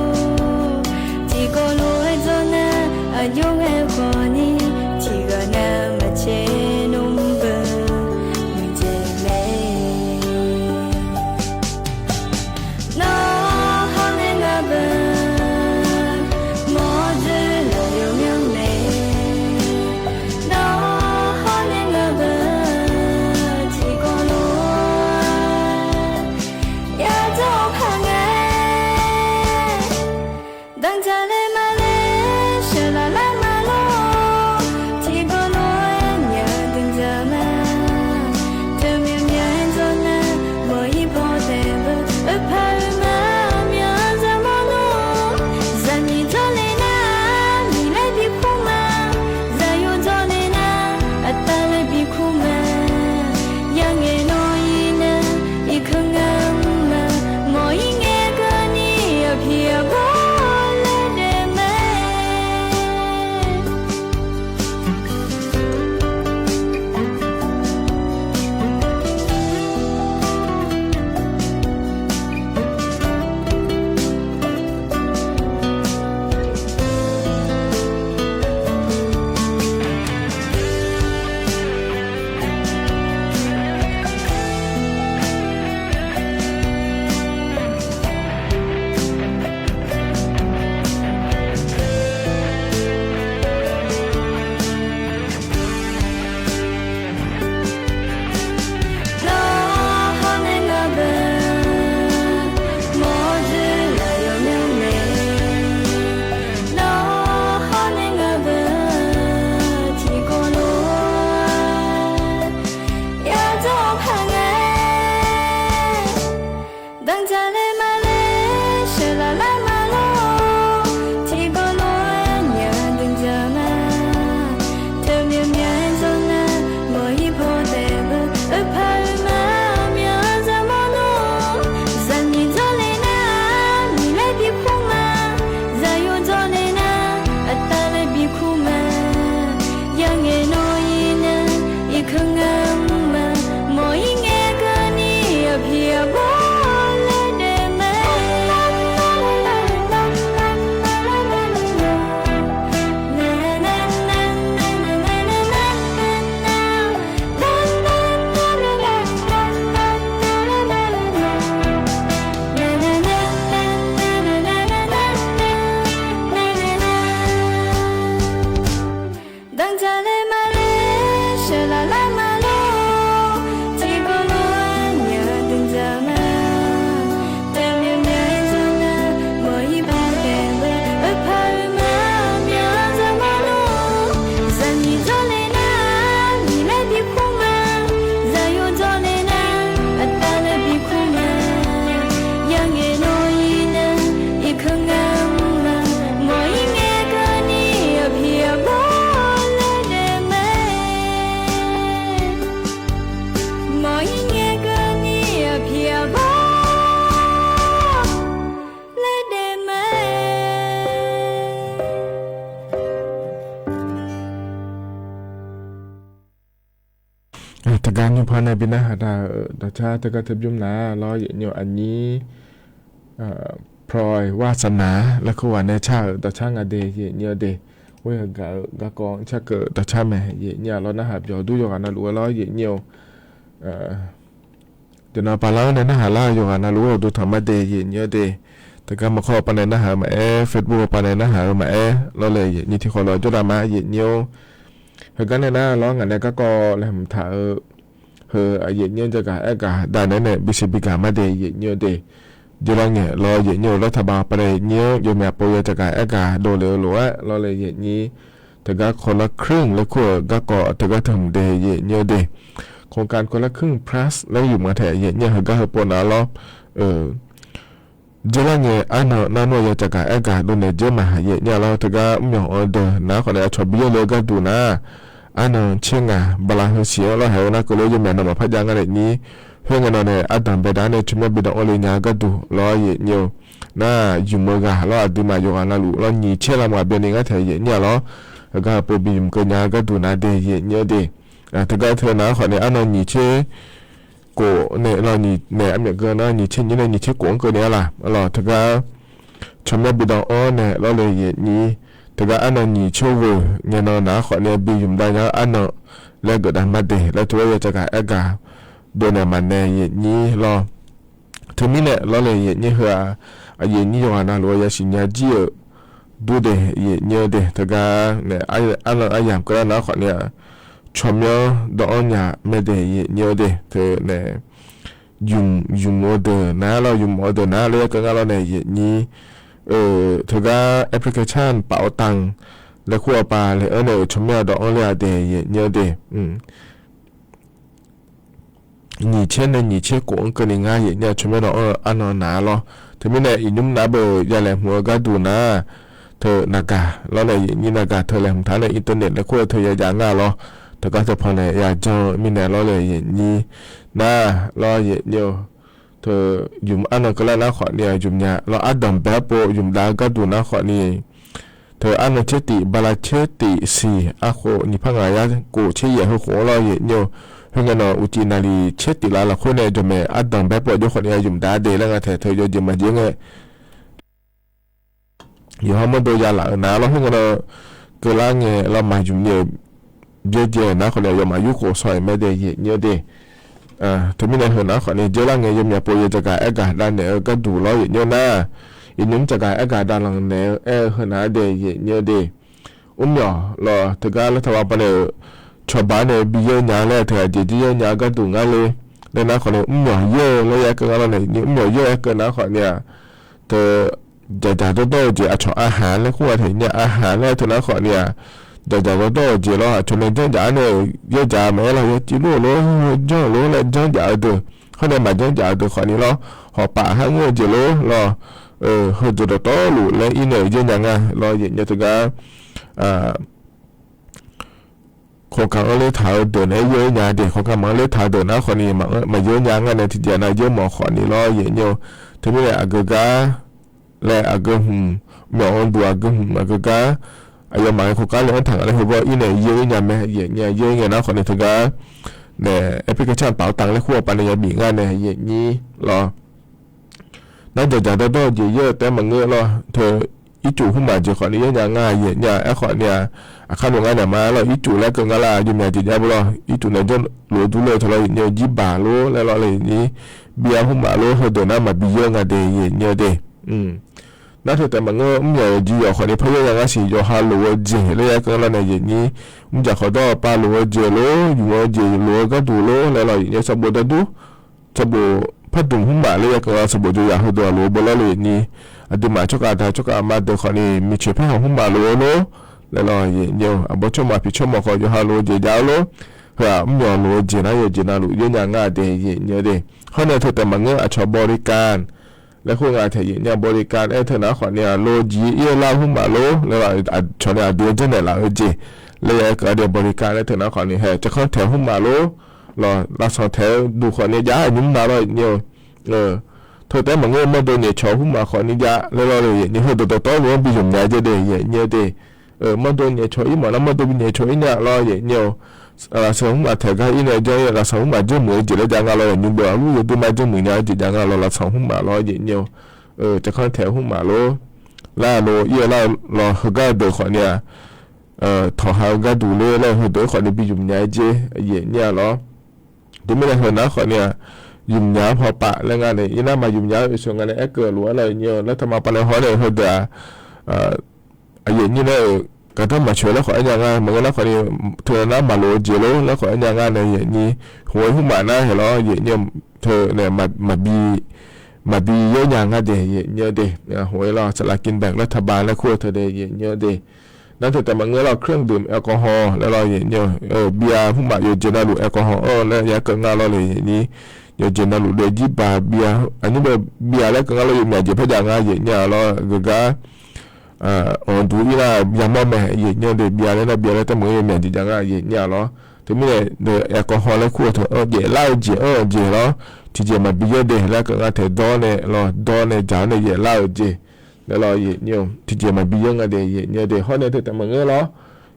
Tiqkawv lof-aer dzawr nar aqjox ngae khawf ni tiqghaq nar maqtser nmr beu muiqdzaeq mae. Nawr hawr nae ngaq beu mawr dzoer laf yawmyanr mae. Nawr hawr nae ngaq beu tiqkawv lof-aer yadzawr paq ngae. Danqdzaq laer maqler sheuqlaf lar ma. Paq nae bi narhaq daq-euq dawqcar teugar teu bymr nar lawr, yaeqnyir-eu aqnyir Proy Warsaqnaq laer kur ghaq nae car-euq dawqcar nga de, yaeqnyir-eu de. Khoer-eu gaq-eu garkawv-anr carkeuv dawqcar mae, yaeqnyir-a lawr, narhaq byawq dur yawqghaq navluf-eu lawr, yaeqnyir-eu Deuq nan paqlar-anr nae narhaq lar-eu yawqghaq navluf-eu uqduq tanq ma de, yaeqnyir-eu de. Teugar maqkawr-eu paq nae narhaq-eu maqaer, Facebook-eu paq nae narhaq-eu maqaer lawr le, yaeqnyir tiqkhawf lawr jawrdav ma, yaeqnyir-or. Heugar nae nar lawr, ngaq nae garkawv laeqhmq taq-eu heu, yaeqnyir-anr jagaq aergaq dav naeq-aer nae bisiq bigaq ma de, yaeqnyir-eu de. Jawrlar ngaeq lawr, yaeqnyir-eu lawr taqbaq paq nae yaeqnyir-anr yawmyaq pov ya jagaq aergaq dovle-eu lof-aer lawr le, yaeqnyir. Teugar คนละครึ่ง laer kur-euq garkawv teugar teu hmq de, yaeqnyir-eu de. โครงการคนละครึ่ง plus laer yumq nga taef, yaeqnyir-a heugar heupov nar lawr. Jawrlar ngae arnan nar nawr ya jagaq aergaq dovnaeq dzeur ma, yaeqnyir-a lawr. Teugar mr myawq-anr deuq nar khawf nae aqcawq bi yawr le-eu gharduq nar, arnan tser ngaq bala heu siq-anr lawr haeq-eu nar keuvle-awr yawmyaq nawmaf par jav ngar naeq nyir. Khoerngae nan nae ardanq baedav nae tsawrmyanr bi dawv-anr le nya-eu gharduq lawr, yaeqnyir-eu. Nar yumq-eu ghaq lawr, aqduimaf yawqghaq navluf lawr nyiq tser lavmaf byanni ngar taef, yaeqnyir-a lawr. Heugar heupov bi yumq keuv nya-eu gharduq nar de, yaeqnyir-eu de. Teugar teu nar khawf nae arnan nyiq tser kof nae lawr, nae armyawf geur nar nyiq tser nyiq nae nyiq tser kof-anr keuvni-a laf lawr. Teugar tsawrmyanr bi dawv-anr nae lawr le, yaeqnyir. Teugar arnan nyiq tser ghoeq ngae nan nar khawf nae bi yumq dav nya-eu arnan laer geufdav ma de laer teu-aer ya jagaq aergaq dovnaeq maqnaeq, yaeqnyir lawr. Teumirnae lawr le, yaeqnyir heu-aq, aqyuif nyir yawqghaq navluf-eu yasiq nya jir-euq dur de, yaeqnyir-eu de. Teugar nae arnan aryamq keuvlar nar khawf nae-aq, tsawrmyanr dawv-anr nya mae de, yaeqnyir-eu de. Teu nae yumq, yumq-eu deuq nar lawr, yumq-eu deuq nar laer ya keuv ngar lawr nae, yaeqnyir. Teugar application paf-awr tanq laer kur-awr paq laer-anr nae-euq tsawrmyanr dawv-anr ler-a de, yaeqnyir-eu de. Nyiq tser nae nyiq tser kof-anr keuvni ngar, yaeqnyir-a tsawrmyanr dawv-anr-eu arnan nar lawr. Teumirnae iqnymr nar beu ya laeqhmq-eu gharduq nar, teu naqgaq lawr nae, yaeqnyir naqgaq teu laeqhmq taq nae internet laer kur-eu teu ya jav ngar lawr. Teugar teu pan nae ya jan-eu mirnae lawr le, yaeqnyir nar lawr, yaeqnyir-eu. Teu yumq arnan keuvlar nar khawf nae-aq, yumq nya lawr, ardanq bae-aer pov yumq dav-eu gharduq nar khawf ni. Teu arnan tser tif bala tser tif siq arkhof nyiq par ngaq yar kof tser yaef heu khof-anr lawr, yaeqnyir-eu. Khoerngae nan uqcif naqliq tser tif laf lafkhoer nae jawqmaeq ardanq bae-aer pov jawr khawf ni-a yumq dav de laer nga taef, teu yawjeq maqjeq ngae yawqha mawrdo ya laf-euq nar lawr. Khoerngae nan keuvlar ngae lawr maqyumq ni-euq byaerdzae nar khawf ni-a yawmaf yurkhof saw-iq mae de, yaeqnyir-eu de. Teumirnae heu nar khawf ni dzeurlar ngae yawmyaq pov ya jagaq aergaq dav naeq-eu gharduq lawr, yaeqnyir-eu nar. Iqnymr jagaq aergaq dav lanq naeq-eu aer-eu heu nar de, yaeqnyir-eu de. Mrmyawq lawr teugar laer taqbaq paq nae-euq cawba nae bi yeur nya laer teu aqjeq jir yeur nya-eu gharduq ngar le. Laer nar khawf ni mrmyawq yeur-eu laer ya keuv ngar lawr nae, mrmyawq yeur-eu aer keuv nar khawf ni-aq, teu dzaqdzaq dawrdawr-eu jeq aqcawq arhaq laer kur-a taef nyir-a, arhaq laer teu nar khawf ni-aq, dzaqdzaq dawrdawr-eu jeq lawr, aqcawq nae janrjaf-aer nae-euq yawrdzaq maqaer lawr, yawcuiv lor-eu lor, janr-eu lor laer janrjaf-eu deuq, hawr nae maqjanr jaf-eu deuq khawf ni lawr, hawqpaf har ngeur-eu jeq lor lawr, heudeuq dawqtawvluf laer ir nae-euq janrnya nga lawr, yaeqnyir teugar โครงการ-anr ler taq-eu deuq naeq-aer yeur nya de, โครงการ-maqanr ler taq-eu deuq nar khawf ni maqyeur nya ngar nae tiqjeq nav yeur mawf khawf ni lawr, yaeqnyir-eu. Teumirnae aqgeu gar laer aqgeu hmq, myawq-anr duq aqgeu hmq aqgeu gar, aqyawfmaf-anr โครงการ laer-anr taq nga laer heubawr ir nae yeur ir nya mae, yaeqnyir-a yeur ngae nar khawf ni teugar nae application paf-awr tanq laer kur-awr paq nae yabi ngar nae yaeqnyir lawr. Nar dzaqdzaq dawrdawr-eu jeq yeur-eu taef-aer maqngeur lawr, teu ircuf hmrmaf jeq khawf ni yeur nya ngar yaeqnyir-a, aerkhawf ni-aq, aqkar nmr ngar naeq ma lawr, ircuf laer keuv nga lar, yawmyaq jeq jav-eu lawr, ircuf nae janr lof-eu durler-eu teu lawr, yaeqnyir-eu jirbaq lor laer lawr le, yaeqnyir bi-a hmrmaf lor, heudeuq nar maqbi yeur nga de, yaeqnyir-eu de. Nar teu taef maqngeur, mrmyawq-euq jeq yawq khawf ni par yeur ya ngar siq, yawqha lof-eu jeq laer ya keuv nga lawr nae yaeqnyir, mrjaq khawf dawr-eu pav lof-eu jeq lor, yumq-eu jeq lof-eu gharduq lor laer lawr, yaeqnyir sanqbof dawrdur, sanqbof par dmq hmrmaf laer ya keuv nga, sanqbof jawr yaq heudeuq-aq lof-eu bawlar le yaeqnyir. Aqduimaf tsawrkhav daq tsawrkhav ma deuq khawf ni miqcoeq paerkhanq hmrmaf lof-eu lor laer lawr, yaeqnyir-eu aqbawr tsawrmawq aqpiq tsawrmawq khawf yawqha lof-eu jeq jav-eu lor. Heu-aq mrmyawq lof-eu jeq nar yawqjeq navluf yeur nya nga de, yaeqnyir-eu de. Hawr nae teu taef maqngeur, aqcawq บริการ laer khoer nga taef, yaeqnyir-a บริการ aer teu nar khawf ni-aq, lof-eu jeq ir-eu lar hmrmaf lor laer lawr, aqcawq nae aqdui-aer janrnaeq laf-eu jeq laer ya-aer keuv-a de, บริการ laer teu nar khawf ni hae, cawqkanr taeq hmrmaf lor lawr, lavsanq taeq-eu duq khawf ni jav-a nymr na lawr, yaeqnyir-eu. Teu taef maqngeur, mawrdo nyaef cawq hmrmaf khawf ni jav laer lawr le, yaeqnyir heudeuq dawqtawvluf-anr bi yamq nya jaer de, yaeqnyir-eu de. Mawrdo nyaef cawq ir mawf nar mawrdo bi nyaef cawq ir nya lawr, yaeqnyir-eu. lafsanq mrmaf taeq gar ir nae janr-ir, lafsanq mrmaf jawrmuiq-eu jeq laer jav nga lawr, nymrbeuf arlur yawdurmar jawrmuiq nya-eu jeq jav nga lawr, lafsanq mrmaf lawr yaeq nyi-eu, caqkanr taeq mrmaf lor, lar lo ir-eu lar-eu lawr, heugar-eu deuq khawfni-aq, tawqha-eu gharduq ler laer heudeuq-aer khawfni bi ymq nya-aer jer yaeq nyi-a lawr. Teumirnae heu nar khawfni-aq, ymq nya-anr paw paf laer nga nae, iqnar maq ymq nya-eu oeqsheuq nga nae aerkeuv luf-aer lar yaeq nyi-eu, lar taqma pav nae hawr nae heudeuq-aq, aqyuif aqnyir nae-euq gardanr maqtsoeq laer khawf aer nya nga, maqngeur nar khawfni, teunar maqloq-eu jeq lor laer khawf aer nya nga nae yaeq nyi, hmq-eu hmqmaf nar haeq lawr yaeq nyi-eu, teu nae maqbi, maqbi yaer nya nga de yaeq nyi-eu de, hmq-ir lawr saqlaq kinbaeq laer taqba laer kur-eu teu de yaeq nyi-eu de. Nar teu taef maqngeur lawr เครื่องดื่มแอลกอฮอล์ laer lawr yaeq nyi-eu, bia hmqmaf yawqjeq navluf แอลกอฮอล์ anr laer ya keuv nga lawr le yaeq nyi, yawqjeq navluf de jirbaq bia, aqnyir bae bia laer keuv nga lawr, yawmyaq jeq paer jav nga yaeq nyi-a lawr, geugar anqduq ir nar yamawr mae yaeq nyi-eu de, bia laer nar bia laer taef maqngeur yawmyaq jeq jav nga yaeq nyi-a lawr. Teumirnae แอลกอฮอล์ laer kur-eu teu-anr jaeflar-eu jeq-anr-eu jeq lawr, tiqjeq maqbi yaer de laer keuv nga taeq dawr nae lawr, dawr nae dzaq-awr nae yaeflar-eu jeq laer lawr yaeq nyi-eu, tiqjeq maqbi yaer nga de yaeq nyi-eu de, hawr nae teu taef maqngeur lawr,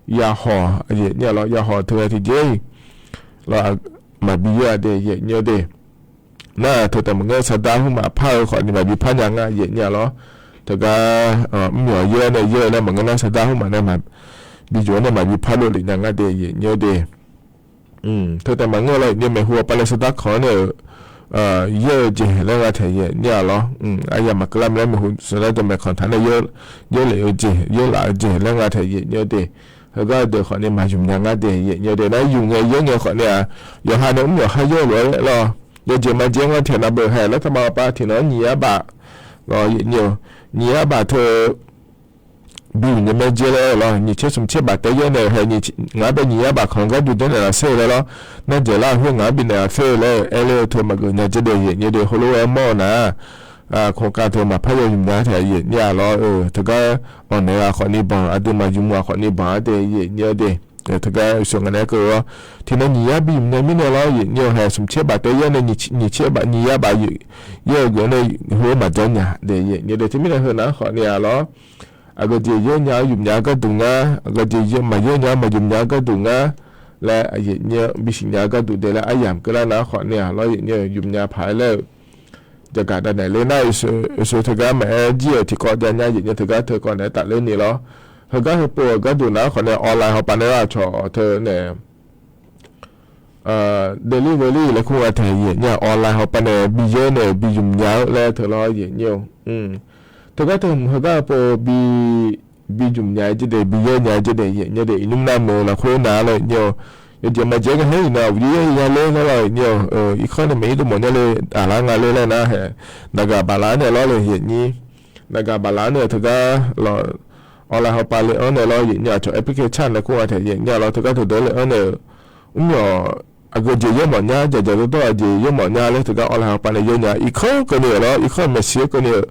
yahawq yaeq nyi-a lawr, yahawq teu-aer tiqjeq-iq lawr, maqbi yaer-a de yaeq nyi-eu de. Nar teu taef maqngeur sardar hmqmaf par-eu khawfni maqbi par nya nga yaeq nyi-a lawr. Teugar mrmyawq yaer nae yaer-eu laer maqngeur nar sardar hmqmaf nae maqbi jov-awr nae maqbi par dovlef nya nga de yaeq nyi-eu de. Teu taef maqngeur lawr yaeq nyi-eu, maeqhu-awr pav nae sardar kanq-anr nae-euq yaer-eu jeq laer nga taeq yaeq nyi-a lawr. Aryamq maqkeuv lar mae laer maeqhu sardar dawqmaeq kanq taq nae yaerlef-eu jeq, yaerlaf-eu jeq laer nga taeq yaeq nyi-eu de. Heugar-eu deuq khawfni maqymq nya ngar de yaeq nyi-eu de. Nar yumq ngae yaer ngae khawfni-aq, yawqha nae mrmyawq khar yaer-eu lof-aer lawr, yawjeq maqjae-anr taeq navbeuq hae laer taqma pav tiqnan-anr nyiq yar baf lawr yaeq nyi-eu, nyiq yar baf teu bi ymq nya mae jae laer lawr, nyiq tser smq tser baf taef yaer nae hae, ngaq bae nyiq yar baf kanq gharduq janrnaeq lafsaer-eu laer lawr, nar dzaeqlar-eu khoer ngaq-anr bifnaeq lafsaer-eu laer aer ler-eu teu maqgeuf nya jae de yaeq nyi-eu de. Heulof-aer mawr-eu nar-aq, โครงการ teu maqpar yaw ymq nya taeq yaeq nyi-a lawr-eu, teugar anqnaeq-aq khawfni banq, aqduimaf ymq-aq khawfni banq-ar de yaeq nyi-eu de. Teugar sheuq nga nae aer keuv-awr, tiqnan nyiq yar bi ymq nya mirnae lawr yaeq nyi-eu hae, smq tser baf taef yaer nae nyiq tser baf nyiq yar baf yaer-eu geuf nae heu-anr maqjanr nya de yaeq nyi-eu de. Teumirnae heu nar khawfni-aq lawr, aqgeujeq yaer nya-eu ymq nya-eu gharduq ngar, aqgeujeq maqyaer nya-eu maqymq nya-eu gharduq ngar laer yaeq nyi-eu, bisiq nya-eu gharduq de laer aryamq keuvlar nar khawfni-aq lawr yaeq nyi-eu, ymq nya paq-aer laer-eu jaqgaq davnaeq ler nar, oeqsheuq teugar maqaer jir-euq tiqkawv jav nya yaeq nyi-eu, teugar teu kawv naeq-aer tafler ni lawr. Heugar heupov-euq gharduq nar khawfni online hawpav nae lar aqcawq teu nae delivery laer kur nga taeq yaeq nyi-a, online hawpav nae bi yaer nae bi ymq nya-eu laer teu lawr yaeq nyi-eu. Teugar teu hmq heugar heupov bi bi ymq nya-aer jir de, bi yaer nya-aer jir de yaeq nyi-eu de. Iqnymr navmeuq lafkhoer nav-aer laer nyi-eu, yawjeq maqjae-aer ghae-aer iqnan aqyuif yaer ya ler laer lawr yaeq nyi-eu, irkanr nae maqir dov mawf nya le, aqlar nga ler laer nar hae, naqgaq baqlaf-anr nae lawr le yaeq nyi. Naqgaq baqlaf-anr nae teugar lawr, online hawpav le-anr nae lawr yaeq nyi-a, aqcawq application nae kur nga taeq yaeq nyi-a lawr, teugar teudeuq le-anr nae-euq mrmyawq aqgeujeq yaer mawf nya, dzaqdzaq dawrdawr aqjeq yaer mawf nya laer teugar online hawpav nae yaer nya-a, irkanr keuvni-euq lawr, irkanr maeqshi-aer keuvni-euq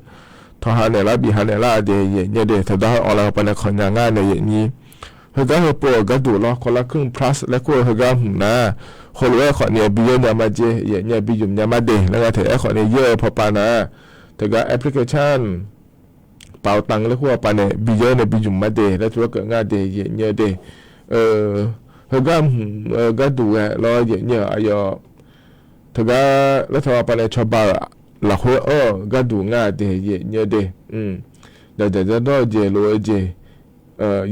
tawqha naeq lar bif ha naeq lar-a de yaeq nyi-eu de. Teugar online hawpav nae kawq nya ngar nae yaeq nyi. Heugar heupov-euq gharduq lawr, คนละครึ่ง plus laer kur-eu heugar hmq nar, heulof-aer khawfni bi yaer nya ma jeq yaeq nyi-a, bi ymq nya ma de laer nga taeq aer khawfni yaer-eu pawpav nar, teugar application เป๋าตัง laer kur hawpav nae bi yaer nae bi ymq ma de laer teugar keuv ngar de yaeq nyi-eu de. Heugar hmq-eu gharduq ghae lawr yaeq nyi-eu aqyawf teugar laer taqma pav nae cawba-euq lafkhoer anr-euq gharduq ngar de yaeq nyi-eu de. Dzaqdzaq dawrdawr-eu jeq lof-eu jeq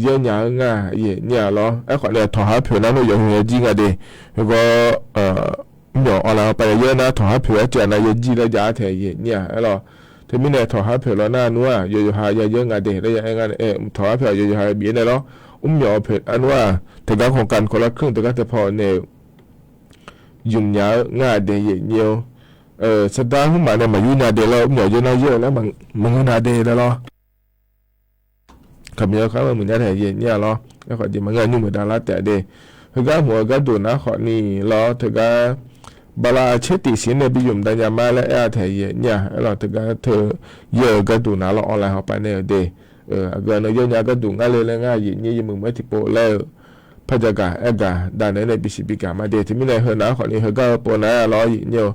yaer nya-eu ngar yaeq nyi-a lawr. Aerkhawf nae tawqha poeq nar nawr yawqha-aer jir nga de. Heugar mrmyawq online hawpav nae yaer nar tawqha poeq-aer tiq ghaq nav yaer jir laer jav-ar taeq yaeq nyi-a aer lawr. Teumirnae tawqha poeq lawr nar nmr-aq yawqha ya yaer nga de laer ya aer nga nae, tawqha poeq-aq yawqha bif-aer nae lawr. Mrmyawq poeq nar nmr-aq teugar โครงการ คนละครึ่ง teugar teu paw nae ymq nya-eu ngar de yaeq nyi-eu. Sardar hmqmaq nae maqyur nya de lawr, mrmyawq yaer nar yaer-eu laer maqngeur na de laer lawr. Kaqmyaq-eu khar maqmuiq nya taeq yaeq nyi-a lawr. Aerkhawf jeq maqngeur nymr meuq dav lar taef de. Heugar hmq-eu gharduq nar khawfni lawr teugar bala caer tiq siq nae bi ymq dav nya ma laer aer-a taeq yaeq nyi-a aer lawr. Teugar teu yaer-eu gharduq nar lawr online hawpav nae-euq de. Aqgeu aqnan yaer nya gharduq ngar le laer ngar yaeq nyi-eu, yawmuiq maqaer tiqpov laer-eu par jagaq aer gaq dav naeq-aer nae bisiq bigaq ma de. Teumirnae heu nar khawfni heugar heupov nar-a lawr yaeq nyi-eu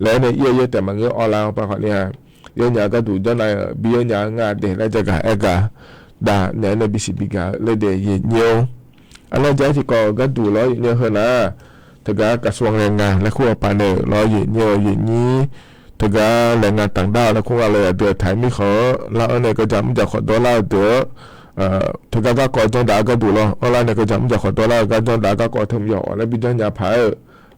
laer nae ir-eu yaer taef maqngeur online hawpav khawfni-aq yaer nya gharduq janrnaeq-euq bi yaer nya-eu ngar de laer jagaq aer gaq dav naeq-aer nae bisiq bigaq-eu laer de yaeq nyi-eu. Arnar ja-aer tiqkawv-euq gharduq lawr, aqyuif nyir-eu heu nar, teugar กระทรวงแรงงาน laer kur-eu paq naeq-euq lawr, aqyuif nyir-eu aqyuif nyir, teugar แรงงานต่างด้าว laer kur nga lof-aer aqdui-aq taq-aer mirkhanq lar-anr nae gajaq mrjaq khawf dawrlar-eu deuq-anr, teugar garkawv janrdaf-eu gharduq lawr, anrlar nae gajaq mrjaq khawf dawrlar-eu gar janrdaf-eu garkawv teu mq yawf-awq laer bi janrnya paq-aer-eu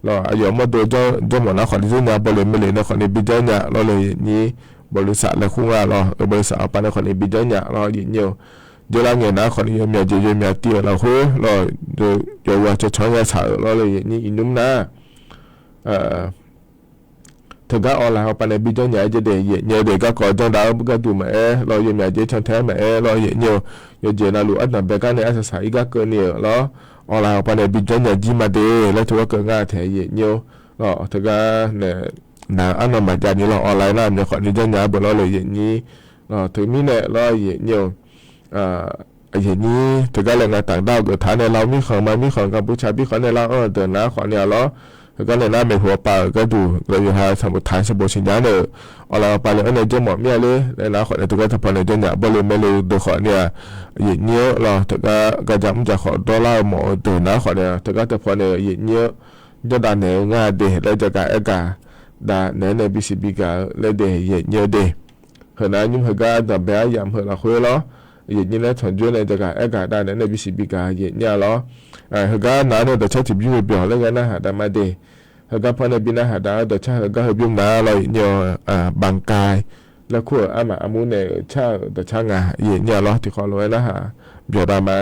lawr, aqyawf mawrdo janrmawf nar khawf ni janrnya, bawleq meuleq nae khawf ni bi janrnya lawr le, aqyuif nyir, บริษัท laer kur nga lawr, บริษัท awq paq nae khawf ni bi janrnya lawr, aqyuif nyir-eu, dzeurlar ngaeq nar khawf ni yawmyaq jeq yawmyaq tiv-euq lafkhoer lawr, yawqghaq cancan ya tsaq-euq lawr le, aqyuif nyir, iqnmr nar teugar awqlaq awq paq nae bi janrnya-aer jeq de, aqyuif nyir de, garkawv janrdaf-eu gharduq maqaer lawr, yawmyaq jeq cantae-aer maqaer lawr, aqyuif nyir-eu, yawqjeq navluf ardanqbae gar nae arsaq saq-ir gar keuvni-euq lawr, awqlaq awq paq nae bi janrnya jir ma de laer teugar keuv nga taeq, aqyuif nyir-eu lawr, teugar nae, nar-eu arnan maqjav ni lawr, awqlaq nar aqmyan khawf ni janrnya-aer beu lawr le, aqyuif nyir, teumirnae lawr, aqyuif nyir-eu, aqyuif nyir, teugar แรงงานต่างด้าว geuftar nae lar-awr mirkhanq ma mirkhanq, กัมพูชา birkhanq nae lar-anr-eu deuq nar khawf ni-a lawr, heugar nae nar maeqhu awq paq-euq gharduq, yawqha sanqbof taq sanqbof siqnya nae-euq awqlaf awq paq le-anr nae janrmawf mir-a ler laer nar khawf nae teugar teupaw nae janrnya, bawleq meuleq deuq khawf ni-a, aqyuif nyir-eu lawr, teugar gajaq mrjaq khawf dawrlar-eu mawf-eu deuq nar khawf ni-a, teugar teupaw nae aqyuif nyir-eu, janrdav naeq-eu nga de laer jagaq aergaq dav naeq-aer nae bisiq bigaq-eu laer de, aqyuif nyir-eu de. Heunar nymr heugar ardanqbae aryamq heu lafkhoer lawr, aqyuif nyir laer tanqjoer nae jagaq aergaq dav naeq-aer nae bisiq bigaq, aqyuif nyir-a lawr. Heugar nar-anr nae dawqcar tiqbymr-eu byawq laer ghae narhaq dav ma de. Heugar pawnae bi narhaq dav-anr dawqcar heugar heubymr nar lawr, aqyuif nyir-eu, บางกาย laer kur-euq armaf armur nae-euq car-euq dawqcar nga, aqyuif nyir-a lawr, tiqkhawf lof-aer narhaq byawq dav ma.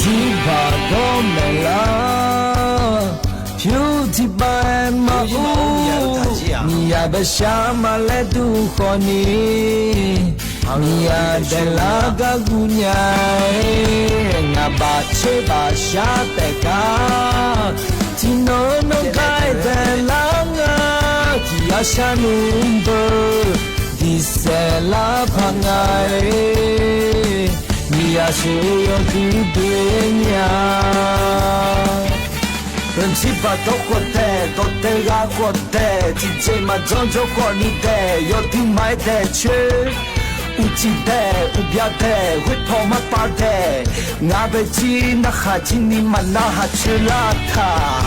Jirbaq dawr maeqlar, pyur tiqpav-aer maqur, miqyaq bae shar ma laer duq khawf ni, miqyaq daeqlar gar guv nya-aer, ngaq baq tser baq shar taef gar, tiqnan nanr gar-aer daeqlar nga, tiq yar sharnoeq beu diqsaef lar paq nga-aer, miqyaq sheuq-eu yawduq doe nya. Jirbaq dawr khawf taeq, dawqtaeq ghaq khawf taeq, tiqjeq maqjanr jawr khawf ni daeq, yawduq ma-aer daeq coer, uqcif daeq, uqbya daeq, ghoer paw marpav daeq, ngaq bae jir narhaq jir ni maqnarhaq coer lar taq.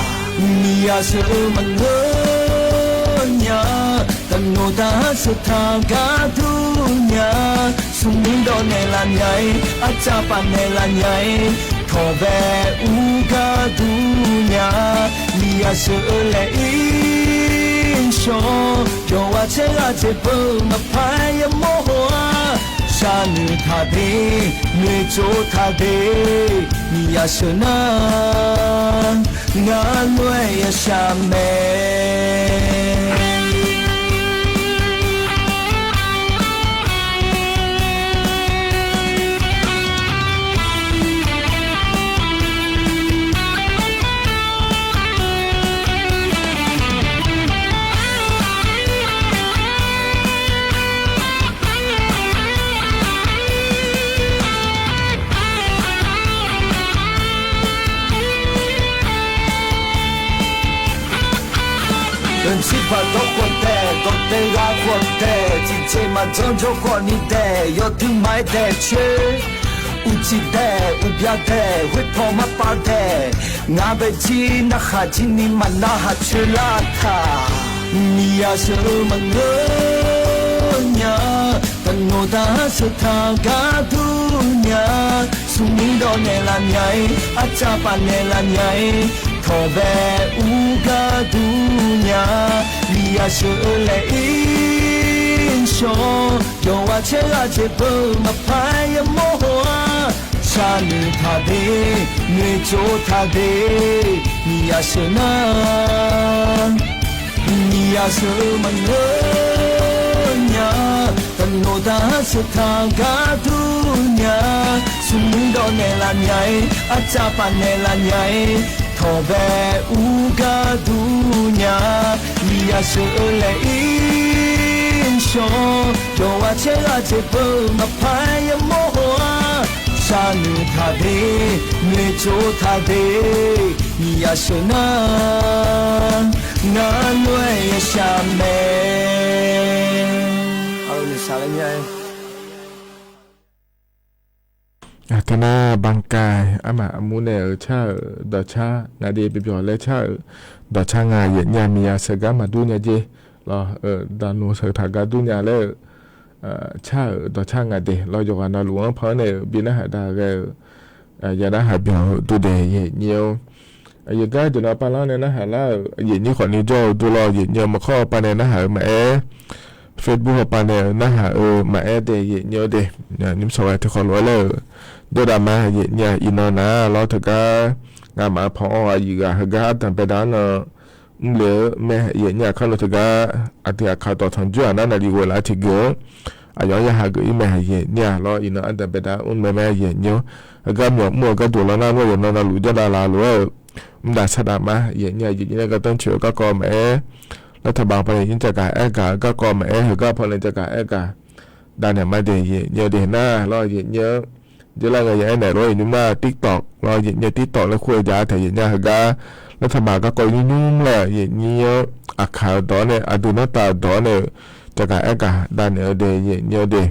Miqyaq sheuq-eu maqngeur nya, taqnoeq taq sheuq taq gar dur nya, smrmuir dawv naeqlaf nya-ir, arcav paf naeqlaf nya-ir, tawqbae ur gar dur nya, miqyaq sheuq-eu laeq-ir shawr, yawqghaq caer ghaq jeq beu maqpar-aer yamawr haw-ar, sharnoeq taq de, noeqtsov taq de, miqyaq sheuq nar, ngar lof-aer yashaq mae. Jirbaq dawr khawf taeq, dawqtaeq ghaq khawf taeq, tiqjeq maqjanr jawr khawf ni daeq, yawduq ma-aer daeq coer, uqcif daeq, uqbya daeq, ghoer paw marpav daeq, ngaq bae jir narhaq jir ni maqnarhaq coer lar taq. Miqyaq sheuq-eu maqngeur nya, taqnoeq taq sheuq taq gar dur nya, smrmuir dawv naeqlaf nya-ir, arcav paf naeqlaf nya-ir, tawqbae ur gar dur nya, miqyaq sheuq-eu laeq-ir shawr, yawqghaq caer ghaq jeq beu maqpar-aer yamawr haw-ar, sharnoeq taq de, noeqtsov taq de, miqyaq sheuq nar, miqyaq sheuq-eu maqngeur nya, taqnoeq taq sheuq taq gar dur nya, smrmuir dawv naeqlaf nya-ir, arcav paf naeqlaf nya-ir, Hawq bae ur gar durnya, Miqyaer sheuqghae laer ir shawr, yawqghaq caer ghaq jeq peuq-eu maqpar yamawr haw-ar, sharnoeq taqde, noeqtsov taqde, Miqyaer sheuq nar, ngar lof-aer ya shaq mae. Aqyawf noeqshaq laer mir-a. Aqteu nar banqkai armaf armur nae-euq car-euq dawqcar nga de, byawq byawq laer car-euq dawqcar nga, yaeqnya Miqyaer sheuq gar maqdur nya jer lawr, daqnoeq sheuq taq gar dur nya laer-euq car-euq dawqcar nga de lawr, yawqghaq navluf-anr pan-anr nae-euq bi narhaq daq ghae-euq, ya narhaq byawq-eu dur de yaeqnyir-or. Aqyawf gar jeuqnan pavlar nae narhaq lar-euq yaeqnyir khawfni jawr-eu dur lawr, yaeqnyir-eu maqkhawr-eu pavnae narhaq-eu maqaer, Facebook hawpavnae-euq narhaq-eu maqaer de yaeqnyir-eu de, nymr sawq ghae tiqkhawf lof-aer laer-euq jawrdaq ma yaeqnyir-a. Iqnan nar lawr teugar ngamaf-anr pan-awr aqyuif ghaq heugar ardanq baedav-anr nan mrle-eu mae yaeqnyir-a. Kar nan teugar aqdui aqkaq dawqtanq jawr-aq nar naqli ghoe laf-eu tiqgeuf-anr aqyawf-anr ya hageuf-ir mae yaeqnyir-a lawr. Iqnan ardanq baedav mr mae mae yaeqnyir-or. Heugar myawq mr-eu gharduq lawr nar, nar yawqnan navluf jawrdaq laf lof-aer-euq mr daq sar daq ma yaeqnyir-a. Yaeqnyir nae gardanr coeq-eu garkawv maqaer, lartaq baq hawpavnae yaeqnyir jagaq aer gaq-eu garkawv maqaer, heugar hawpavnae jagaq aer gaq davnaeq ma de yaeqnyir-eu de nar lawr yaeqnyir-anr. Dzeurlar ngae ya aernaeq lof-aer iqnymr nar TikTok lawr yaeqnyir-eu TikTok laer kur-eu jaq taeq yaeqnyir-a. Heugar lartaq baq garkawv nymr nymr laer yaeqnyir-anr aqkaq-eu dawq-awr nae aqdui nartav-eu dawq-awr nae-euq jagaq aer gaq davnaeq-eu de yaeqnyir-eu de.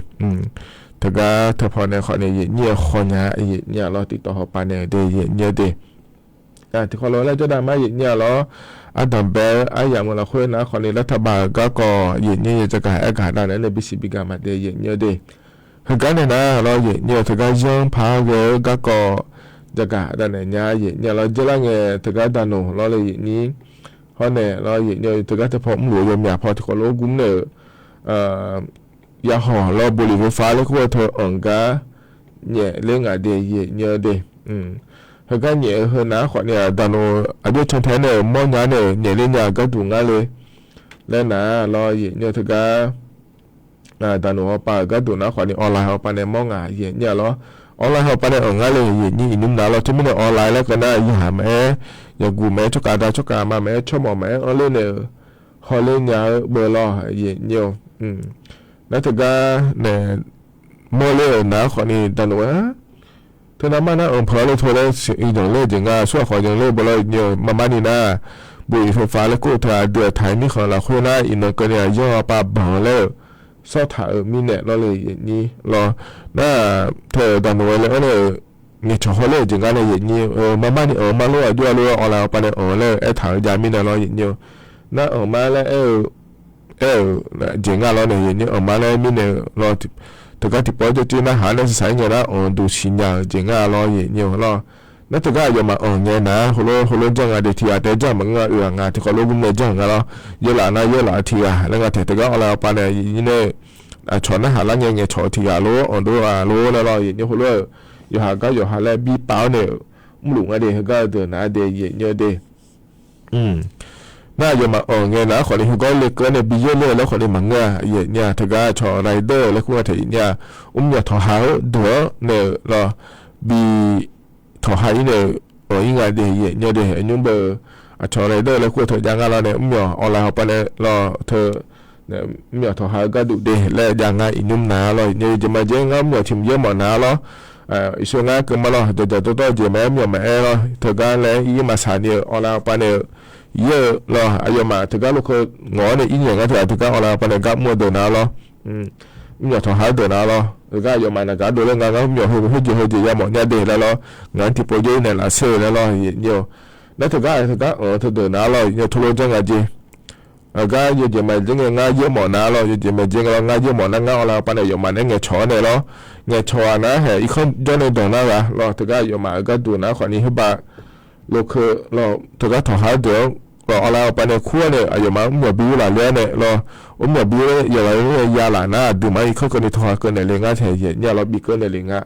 Teugar teupaw nae khawfni yaeqnyir-eu khawnya yaeqnyir-a lawr TikTok hawpavnae-euq de yaeqnyir-eu de. Tiqkhawf lof-aer laer jawrdaq ma yaeqnyir-a lawr. Ardanq bae-eu aryamq-eu lafkhoer nar khawfni lartaq baq-eu garkawv yaeqnyir-eu jagaq aer gaq davnaeq-aer nae bisiq bigaq maqde yaeqnyir-eu de. Heugar nae nar lawr yaeqnyir-eu teugar yanr paq-aer ghae-eu garkawv jagaq davnaeq nya yaeqnyir-a lawr. Dzeurlar ngae teugar daqnoeq lawr le yaeqnyir hawr nae lawr yaeqnyir-eu teugar teupaw mrluf-eu yawmyaq paw tiqkhawf lof-aer gmr nae-euq yahawq lawr บุหรี่ไฟฟ้า laer kur-eu teu anq gar nyaef ler ngaq de yaeqnyir-eu de. Heugar nyaef-eu heu nar khawfni-aq daqnoeq aqjox cantae nae-euq mawrnya nae-euq nyaef ler nya-euq gharduq ngar le laer nar lawr yaeqnyir-eu teugar daqnoeq hawpav-euq gharduq nar khawfni online hawpav nae mawr ngaq yaeqnyir-a lawr. Online hawpav nae anq ngar le yaeqnyir iqnymr nar lawr. Teumirnae online laer keuv nar yawqha maqaer, yawqguq maqaer, tsawrkhav da tsawrkhav ma maqaer, tsawrmawq maqaer anr ler nae-euq hawler nya-eu beu lawr yaeqnyir-eu. Nar teugar nae mawrler-euq nar khawfni daqnoeq-a teunav mar nar anq peuq-awr le teu laer yanqler-eu jeq nga. Aqsur aqkhawf yanqler-eu beu lawr yaeqnyir-eu. Marmarni nar บุหรี่ไฟฟ้า laer kur-eu teu aqdui-euq taq-eu mirkhanq lafkhoer nar iqnan keuvni-aq yanr-eu pav banq-eu laer-euq sawr taq-euq mirnae lawr le yaeqnyir lawr. Nar teu-euq daqnoeq-aer laer anr nae-euq ngaeqcawq hawler-euq jeq ngar nae yaeqnyir-eu marmarni anq mar lof aqjox-a lof-aer online hawpav nae anq laer-euq aertaq-eu jav mirnae lawr yaeqnyir-eu. Nar anq mar laer aer-eu aer-euq jeq ngar lawr nae yaeqnyir anq mar laer mirnae lawr. Teugar tiqpov-aer jawrcuir narhaq-anr nae shaqshaq-aer ngae nar anq duq siqnya-euq jeq ngar lawr yaeqnyir-eu lawr. Nar teugar aqyawfmaf anq ngae nar heulof heulof janr nga de tiqghaq taef-aer janr maqngeur-a. Oeq ghaq nga tiqkawv lof gmr nae janr nga lawr. Yeurlaf nar yeurlaf-eu tiqghaq laer nga taef teugar online hawpav nae yaeqnyir nae aqcawq narhaq lar ngae ngaeqcawq-eu tiqghaq lof anq dov-a lof laer lawr yaeqnyir heulof-euq yawqha gar yawqha laer bi pav-awr nae-euq mrluf nga de heugar-eu deuq nar de yaeqnyir-eu de. Nar aqyawfmaf anq ngae nar khawfni heugawr lekeuv-awr nae bi yeur ler-eu laer khawfni maqngeur-a yaeqnyir-a. Teugar cawq rider laer kur nga taef yaeqnyir-a. Mrmyawq tawqha-eu deuq-anr nae-euq lawr bi tawqha-ir nae-euq anq-ir nga de yaeqnyir de. Aqnymr beu aqcawq rider laer kur-eu teu jav ngar lawr nae mrmyawq online hawpav nae lawr teu mrmyawq tawqha-eu gharduq de laer jav ngar iqnymr nar lawr yaeqnyir-eu. Jeq maqjeq ngar mrmyawq tiq mq yaer mawf nar lawr. Iqshoe ngar keuv ma lawr. Dawqdawq dawrdawr-eu jeq maqaer mrmyawq maqaer lawr. Teugar laer ir maqsaq ni-euq online hawpav nae-euq yaer-eu lawr. Aqyawfmaf teugar lokeu ngawq-awr nae ir nyaeq ngar teughaq teugar online hawpav nae gar mr-eu deuq nar lawr. Mrmyawq tawqha-eu deuq nar lawr. Teugar aqyawfmaf naqgaq dovler nga ngar mrmyawq heu khoerjeq heujeq yamawf nya de laer lawr. Ngaq-anr tiqpov yaer-ir naeq laf ser-eu laer lawr yaeqnyir-eu. Nar teugar teugar anq-eu teu deuq nar lawr yaeqnyir-eu teulof janr nga jeq. Aqgar yawjeq maqjeq ngae ngar yaer mawf nar lawr. Yawjeq maqjeq ngae lawr ngar yaer mawf nar ngar online hawpav nae aqyawfmaf nae ngaeqcawq-awr nae lawr. Ngaeqcawq-aq nar haeq irkanr jawr nae danq nar ghaq lawr. Teugar aqyawfmaf-euq gharduq nar khawfni herbaq lokeu lawr teugar tawqha-eu deuq-anr online hawpav nae kur-awr nae aqyawfmaf mrmyawq bi ur laf ler-awr nae lawr. Mrmyawq bi ur-aer yawqghaq nae ya laf nar aqduimaf-anr irkanr keuvni tawqha keuv naeq le ngar taef yaeqnyir-a lawr bi keuv naeq le nga.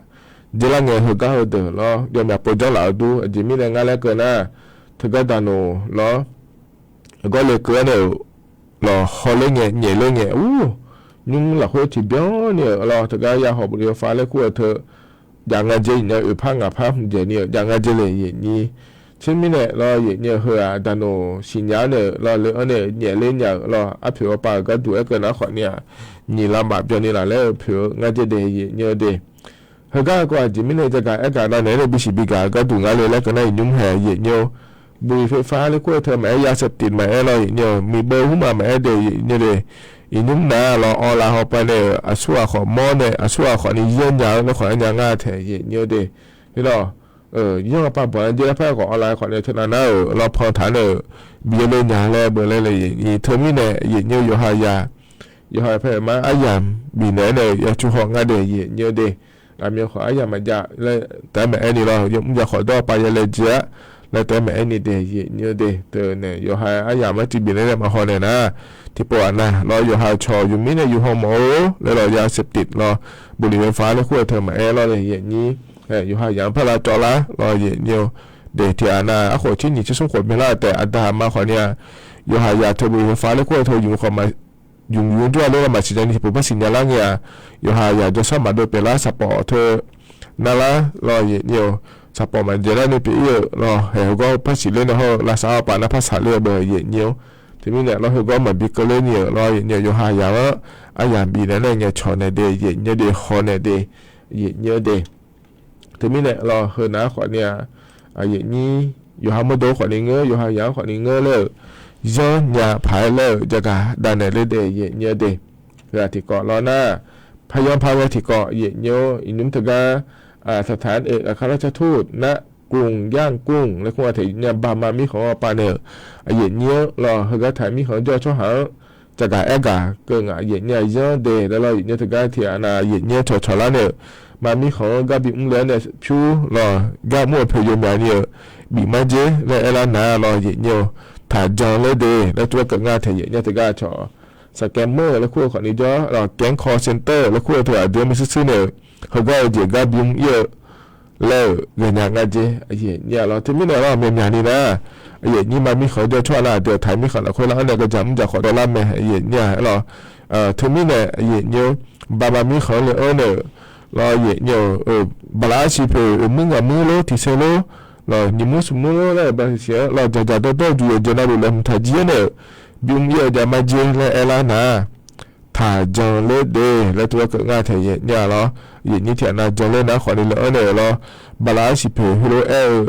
Jeq lar ngae heugar heudeuq lawr yawmyaq pov janr laf-eu dur. Aqjeq mirnae ngar laer keuv nar teugar daqnoq lawr. Aqgawr lekeuv-awr nae-euq lawq hawler ngae nyaef ler ngae ur nymr lafkhoer tiqbyan ni-euq lawr teugar yahawq บุหรี่ไฟฟ้า laer kur-eu teu jav nga jeq iqnan oeq par ngaq par hmq dzaeq ni-euq jav nga jeq le yaeqnyir. Teumirnae lawr, yaeqnyi-eu heu-aq, daqnoq siqnya-anr nae-euq lawr, le-anr nae-euq nyaefler nya-euq lawr, arpoeq ghawqpav-euq gharduq aerkeuv nar khawfni-aq, nyiq lavmaf byanni laf laer-eu poeq-eu ngar dzaer dae yaeqnyi-eu de. Heugar-eu kawv-aq, aqjeq mirnae jagaq aergaq nar naeq-aer nae bisiq bigaq-eu gharduq nga le laer keuv nar, iqnymr haeq yaeqnyi-eu, บุหรี่ไฟฟ้า laer kur-eu teu maqaer, ยาเสพติด maqaer lawr yaeqnyi-eu, miqbeu hmq ma maqaer de yaeqnyi-eu de. Iqnymr nar lawr, awrlav hawpav nae-euq aqsur ghaq khawf mawr nae, aqsur ghaq khawfni yanr nya-eu laer khawf aer nya nga taeq yaeqnyi-eu de. Heu lawr, yanr ghawqpav bawq-anr dzer lar par khawf awrlav khawfni teunav nar-euq lawr, pan taq nae-euq bif-eu le nya laer beuv laer le yaeqnyi. Teumirnae yaeqnyi-eu yawqha yaq, yawqha paer-euq mar aryamq bifnaeq-aer nae-euq ya cu haw nga de yaeqnyi-eu de. Aqmyan khawf aryamq maqjav laer taef-aer maqaer ni lawr, yawmr jaq khawf dawr pav ya laejae-ar laer taef-aer maqaer ni de yaeqnyi-eu de. Teunae yawqha aryamq marcuiv bifnaeq-aer nae maqhaw naeq nar, tiqpov aqnav lawr, yawqha cawq yawmir nae yawhaw mawf-eu laer lawr, ยาเสพติด lawr, บุหรี่ไฟฟ้า laer kur-eu teu maqaer lawr le yaeqnyi. Yawqha yaq-anr par lavcawv lar lawr yaeqnyi-eu de. Tiq aqnav arkhof tser nyiq tser smr khof byanlar taef aqda aqma khawfni-aq, yawqha yaq teu บุหรี่ไฟฟ้า laer kur-eu teu yumq khawf ma yumq yumq jawr-a ler lawr maqsiq nya ni tiqpov par siqnya lar ngae-aq, yawqha yaq jawrshar maqdov pyeuflar saqpawf teu narlar lawr yaeqnyi-eu, saqpawf maqdzaeq lar ni pyeuf-ir-euq lawr, haeq heugawr par siqler nae hawr-eu lavsav-awr paf nar par saqler-eu beu yaeqnyi-awr. Teumirnae lawr, heugawr maqbi keuvler ni-euq lawr yaeqnyi-eu, yawqha yaq-anr aryamq bifnaeq nae ngaeqcawq naeq de yaeqnyi-eu de, haw naeq de yaeqnyi-eu de. Teumirnae lawr, heunav khawfni-aq, yaeqnyir yawqha mawrdo khawfni ngeur, yawqha yaq-anr khawfni ngeur laer-euq, yanr nya paq-aer laer-euq jagaq davnaeq ler daef yaeqnyi-eu de. Heu-aq tiqkawv lawr nar, paryanr par ghae tiqkawv yaeqnyi-awr, iqnymr teugar, สถานเอกอัครราชทูต nar กรุงย่างกุ้ง laer kur-a taef yaeqnyi-a, Baqma mirkhanq-anr pav nae-euq yaeqnyir-anr lawr, heugar taq mirkhanq jawr-eu tsawrhaq-anr jagaq aergaq keuv ngaq yaeqnyir-a yanr de laer lawr, yaeqnyir teugar tiq aqnav yaeqnyir-anr cawqcawq lar nae-euq, ma mirkhanq-anr gar bimr le-aer nae pyur lawr, gar mr-eu poeq yawmyaq ni-euq bif mar dzer laer aerlar nar lawr yaeqnyir-eu, taq jan ler de laer tov-aer keuv ngar taef yaeqnyir teugar cawq, สแกมเมอร์ laer kur-eu khawfni jawr lawr, แก๊งคอลเซ็นเตอร์ laer kur-eu teu aqdui-anr maershuir shuir nae-euq, heugar-eu jeq gar bimr ir-eu laer-euq ghaenya ngar dzer yaeqnyir-a lawr. Teumirnae lawr, myaqmyaq ni nar, yaeqnyir ma mirkhanq jawr-eu tsawrhaq nar, aqdui-aq taq mirkhanq lafkhoer lar-anr nae gaqjaq mr jaq khawf dawvlar mae yaeqnyir-a lawr. Teumirnae yaeqnyir-eu, Baqma mirkhanq-anr le-anr nae-euq lawr yaeqnyir-eu, baqlaq arsiq poeq oeq muir ngaq muir lor, tiq saer lor, lawr nyiq muir smq muir lor laer-euq baqlaq arsiq-anr lawr, jaqjaq dawrdawr-eu juq yawqjeq navluf laeqhmq taq jir-aer nae-euq bimr ir-eu jav mar dzer laer aerlar nar, taq jan ler de laer tov-aer keuv ngar taef yaeqnyir-a lawr. Yaeqnyir tiq aqnav jan ler nar khawfni le-anr nae-euq lawr, baqlaq arsiq poeq heulof-aer-eu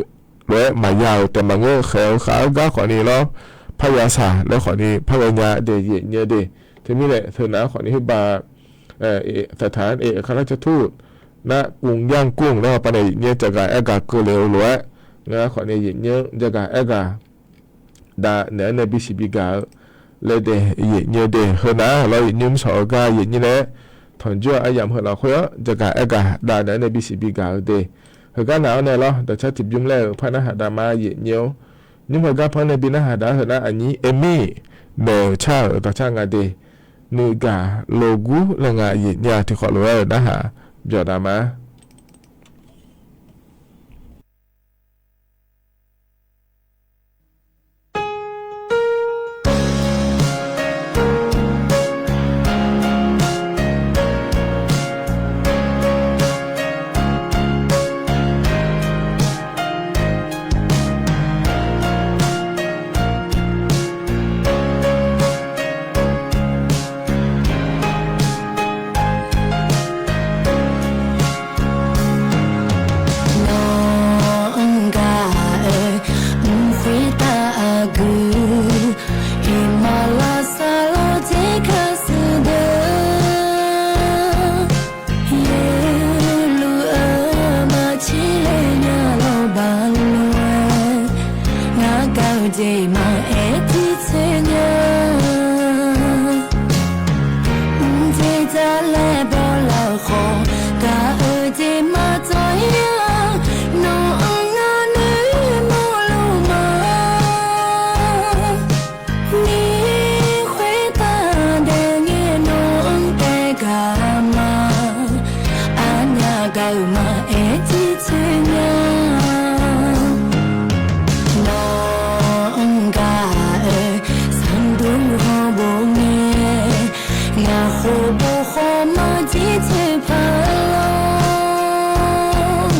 lof-aer maqya-euq taef maqngeur, khaeq-eu khav-eu gar khawfni lawr, parya shaq laer khawfni par ghaenya de yaeqnyir-eu de. Teumirnae teunav khawfni khoerbav, สถานเอกอัครราชทูต nar กรุงย่างกุ้ง laer hawpav nae yaeqnyir-anr jagaq aergaq keuvle-eu lof-aer, ngar khawfni yaeqnyir-anr jagaq aergaq davnaeq-aer nae bisiq bigaq-eu laer de yaeqnyir-eu de. Heunav lawr, yaeqnyir mr shawq-eu gar yaeqnyir nae-aer tanqjur-eu aryamq heu lafkhoer-anr jagaq aergaq davnaeq-aer nae bisiq bigaq-eu de. Heugar nav-anr nae lawr, dawqcar tiqbymr laer-euq par narhaq dav ma yaeqnyir-awr, nymr heugar pan-anr nae bi narhaq dav-ar. Heunar aqnyir Amy maeq-euq car-euq dawqcar nga de. Nuigaq logur laer nga yaeqnyir-a, tiqkhawf lof-aer-euq narhaq byawq dav ma. Nawq-anr gaq-euq mq khoertav aqgeu, iqmalavsar lawr dzer kar shuif deuq, yaerluf-eu maqcir le nya lawrbaq lof-aer, ngar gaq-eu jeq maqaer tiqtsoeq nya. Mqdzer dzar laer bawlar khawf, gaq-eu jeq maqdzawr-ir-a. Nawq-anr ngar noeqmawr luf ma, ni khoertav daef ngae nawq-anr taef gaq ma. Aqnyaf gaq-euq maqaer tiqtsoeq nya. Nawq-anr gaq-euq sanqdur hawbof ngae, ngaq khof bof khawf maqjir tsoeq paq lawr.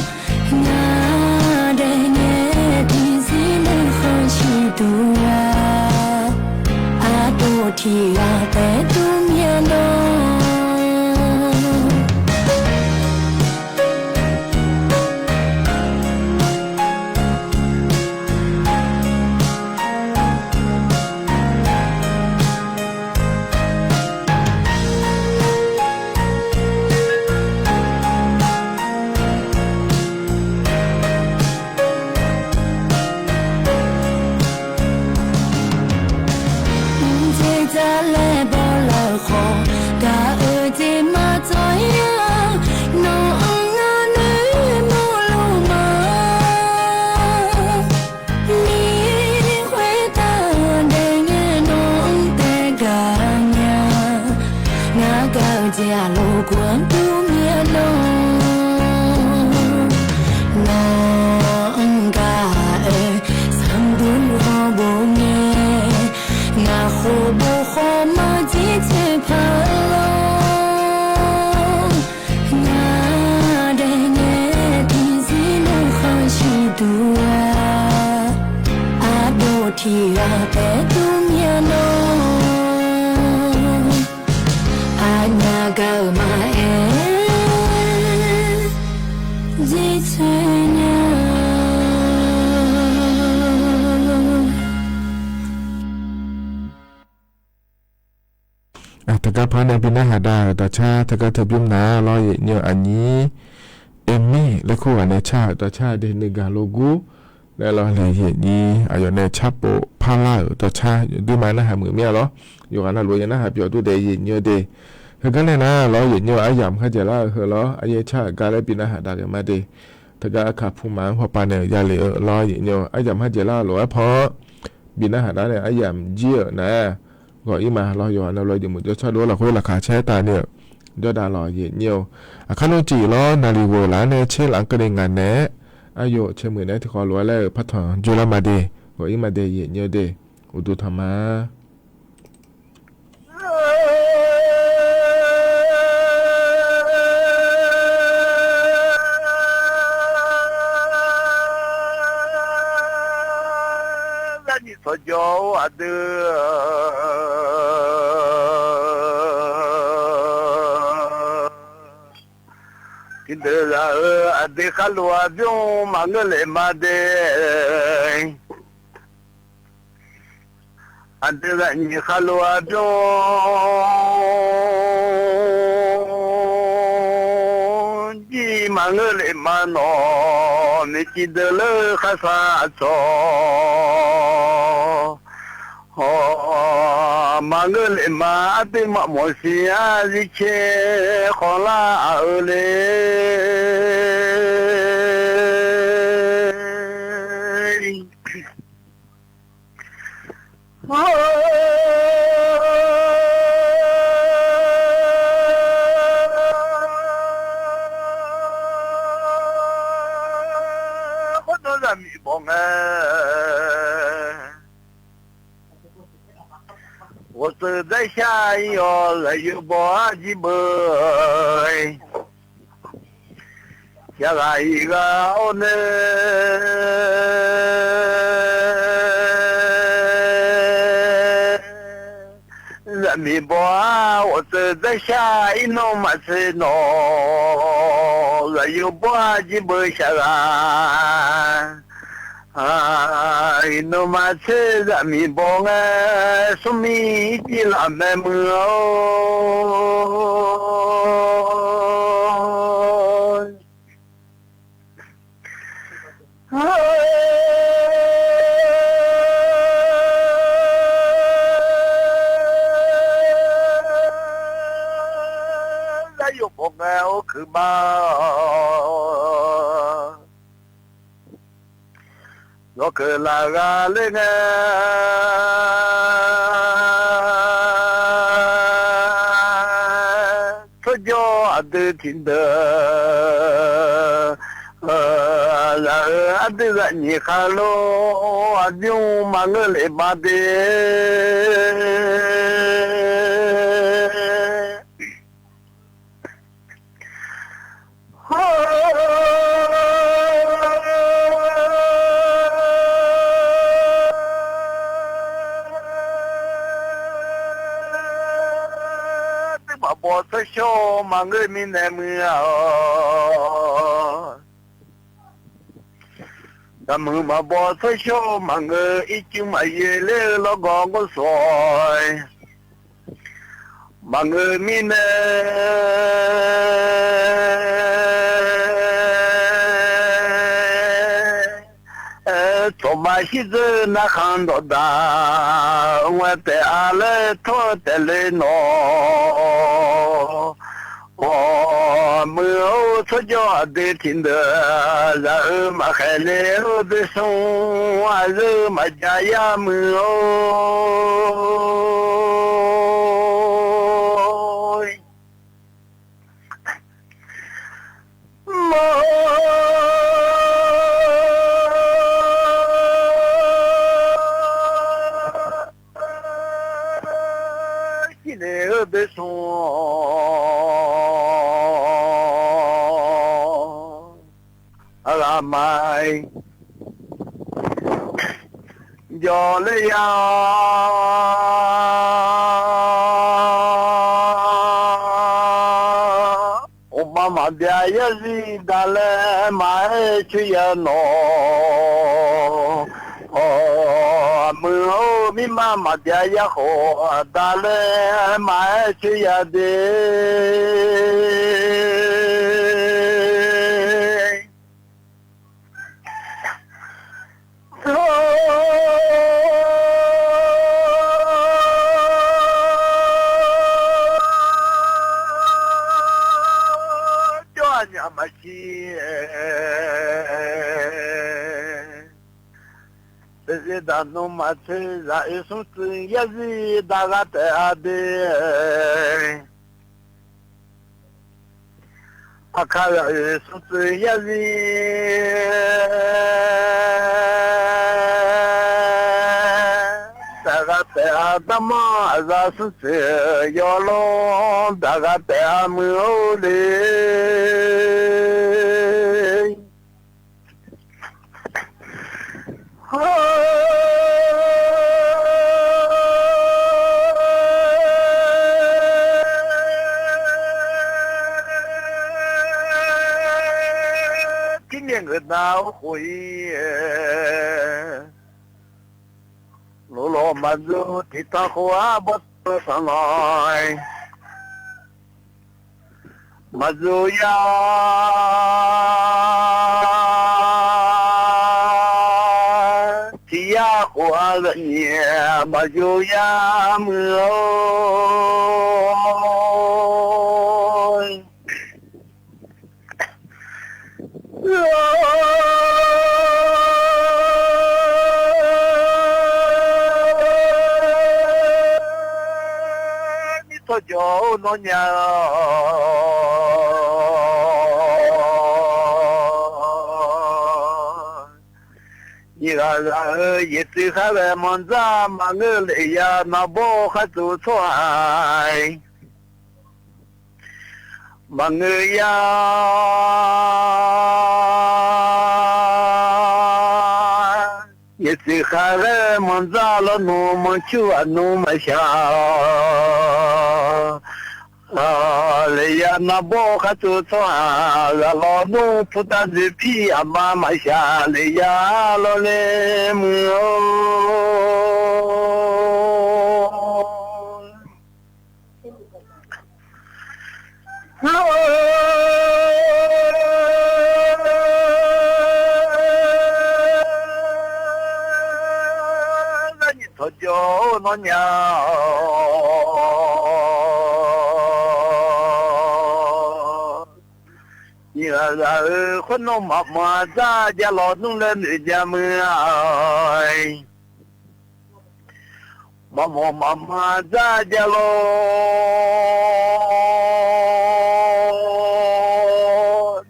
Ngaq daef ngae tiqzir Aqpar nae bi narhaq dav-euq dawqcar teugar teu bymr nar lawr, yaeqnyir-eu aqnyir Aermir laer kur ghaq nae car-euq dawqcar de nuigaq logur laer lawr, yaeqnyir aqyawf nae carpov parlar-euq dawqcar yawduir ma narhaq muiq mir-a lawr. Yawqghaq navluf ya narhaq byawq dur daef yaeqnyir-eu de. Heugar nae nar lawr, yaeqnyir-eu aryamq kharjaeq lar-eu heu lawr, aryaer car-euq gar laer bi narhaq dav ghae ma de. Teugar arkaq puma-anr hawpav naeq-euq yale-eu lawr, yaeqnyir-eu aryamq kharjaeq lar-eu lof-aer pan-anr bi narhaq dav nae aryamq jir-euq nar ghawq-ir ma lawr. Yawqghaq navluf jeq muiq jawr car dov-awr lafkhoer laqkhaq caer tavni-euq jawrdav lawq, yaeqnyir-eu. Aqkar nmr ciq lawr, naqliq ghoeq laf-anr nae tser laf-anr keuvni ngaq naeq-aer, aqyawf cae muiq naeq-aer tiqkawv lof-aer laer-euq partaq joerlar ma de. Ghawq-ir ma de, yaeqnyir-eu de. Uqduq tanq ma. Zaqnyiq tsawrjawr-eu aqdui, tiqdeuq zaq-eu aqdui kharlof-aer bymr maqngeur lef ma de. Aqdui zaqnyiq kharlof-aer bymr jir maqngeur lef ma nawq, miqcif deuq leur kharsav aqcawq maqngeur lef ma, aqdui maqmawf siq-a zircaer khawf lar-euq le. Khoerdov zaqmiq bawq ngae, ghawqtsuif daer shar-ir yawq, zaqyo bawq-a jir beu. Yaqghaq iq ghaq-awr nae, zaqmiq bawq-a ghawqtsuif daer shar-ir nawr maqtser nawq, zaqyo bawq-a jir beu shaqghaq. Iqnan maqtser zaqmiq bawq ngae, smrmir irjir laf mae muiq-awr. Zaqyo bawq ngae or keuq ma. Yawkeuq laf ghaq ler ngae, tsawrjawr aqdui tiqdeuq, zaq-euq aqdui zaqnyiq kharlof-aer bymr maqngeur lef ma de. Aqdui maqbaw tsawrshawr maqngeur mirnae muiq-awq. Zaqmuiq maqbaw tsawrshawr maqngeur, ircuf maqyaer ler-eu lawrgawv ngawr sawq-aer maqngeur mirnae, tsawq ma shirdzeur narkhan dawqdaq, ngae taef-a laer tawr-eu taef le nawq. Awq, muiq-or tsawrjawr aqdui tiqdeuq, zaq-eu maqkhaeq le-eu bersmr, aqzeu maqjav yar muiq-or. Mawr, shir le-eu bersmr, aqghaq ma-iq jawq ler ya-awr, uqma maqbyav yarzir daq laer maqaer coer ya nawq. Awq, muiq-or, mirma maqbyav yarkhawf daq laer maqaer coer ya de. Jawr-aq nyaf maqsiq-aer, zaqzir daq nmr maqtser zaq-oe smr tsuif yarzir daq ghaq taef-a de. Aqkar zaq-oe smr tsuif yarzir daq ghaq taef-a, darmanr aqzaf smr tsuif yawlor daq ghaq taef-a muiq-or le. Tirmyaeq ngeuq nav-awr khof-ir, loflawq maqdzur tiqtanq khof-ar bawrtsanq sanq lanq-aer, maqdzur yar tiq yar khof-ar zaqnyiq maqdzur yar muiq-or. Nir tsawrjawq-or nawr nya-awq. Nyiq ghaq ghaq-eu yaeqtsuif khar ghae manqdzar maqngeur lef ya navbawr khar tov tsawrhaq maqngeur ya. Yaeqtsuif khar ghae manqdzar lawrnmr manqcur aqnmr maqshaq lef ya navbawr khar tov tsawrhaq ghaq lawrnmr purtav dzoeqpir aqma maqshaq lef ya lawrle muiq-or. Tsawrjawq-or nawr nya-awq. Nyiq ghaq ghaq-eu khoer nawr maqmanq dzar jav lawq nmr laer noeq jav muiq-a. Maqmawf maqmanq dzar jav lawq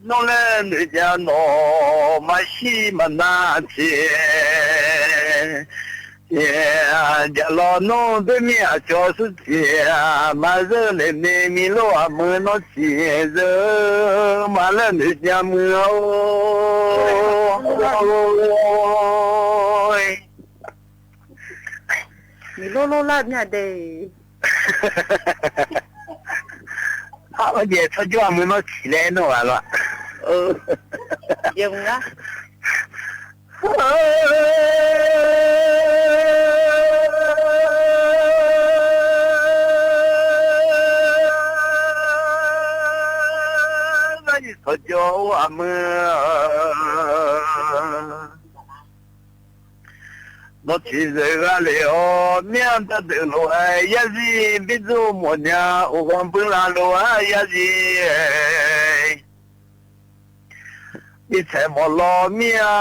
nmr laer noeq jav nawq maqshir maqnav tiq. Jav lawq nmr doermir aqcawq surtiq maqzeur lef ni mirlof aqmuiq nawr tiq zeur ma laer noeq jav muiq-or. Mirlof lof lar mya de. Aqjeq tsawrjawr aqmuiq nawr tiq laer aernar ghaq lawr. Yawmuiq-a. Tsawrjawr-or aqmuiq, nawr tiq zeuq gha lef-awr mir-anr dar deuq lof-aer yarzir birdzur mawfnya uqghanq buir la lof-aer yarzir mirtsaeq mawf lawr mir-a.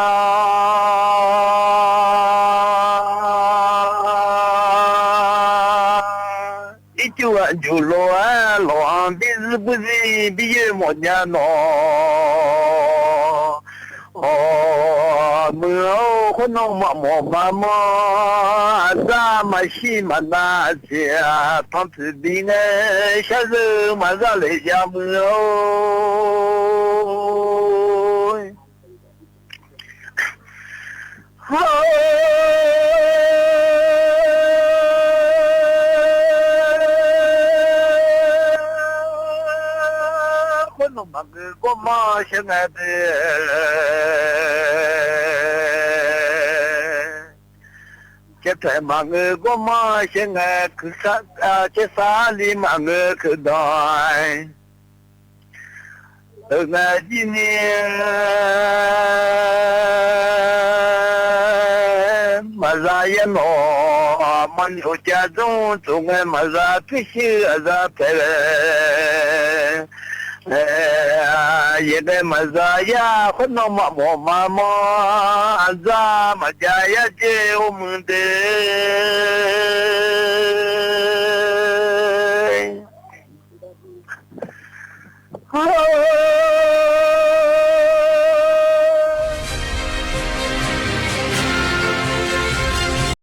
Ircuf ghaq juq lof-aer lawq-anr birzuir burzir biryoer mawfnya nawq. Awq, muiq-or khoer nawr maqmawf maqmanr aqdzar maqshir maqnav tiq tanqpuiq bi ngae sharzeur maqzar lef jav muiq-or. Khoer nawq maqngeur gawrmanr shar ngae de. caevpaeq maqngeur gawrmanr shaer ngae, kuiqsar caersar li maqngeur keuqdanq-aer, euq ngae jir ni maqza yaer nawq, maqnyoq cav dzmr tsof ngae maqza pyurshuir aqza paeq-aer, yaeqghae maqza yar khoernav maqmawf maqmanr, aqza maqjav yar dzer or muiq de.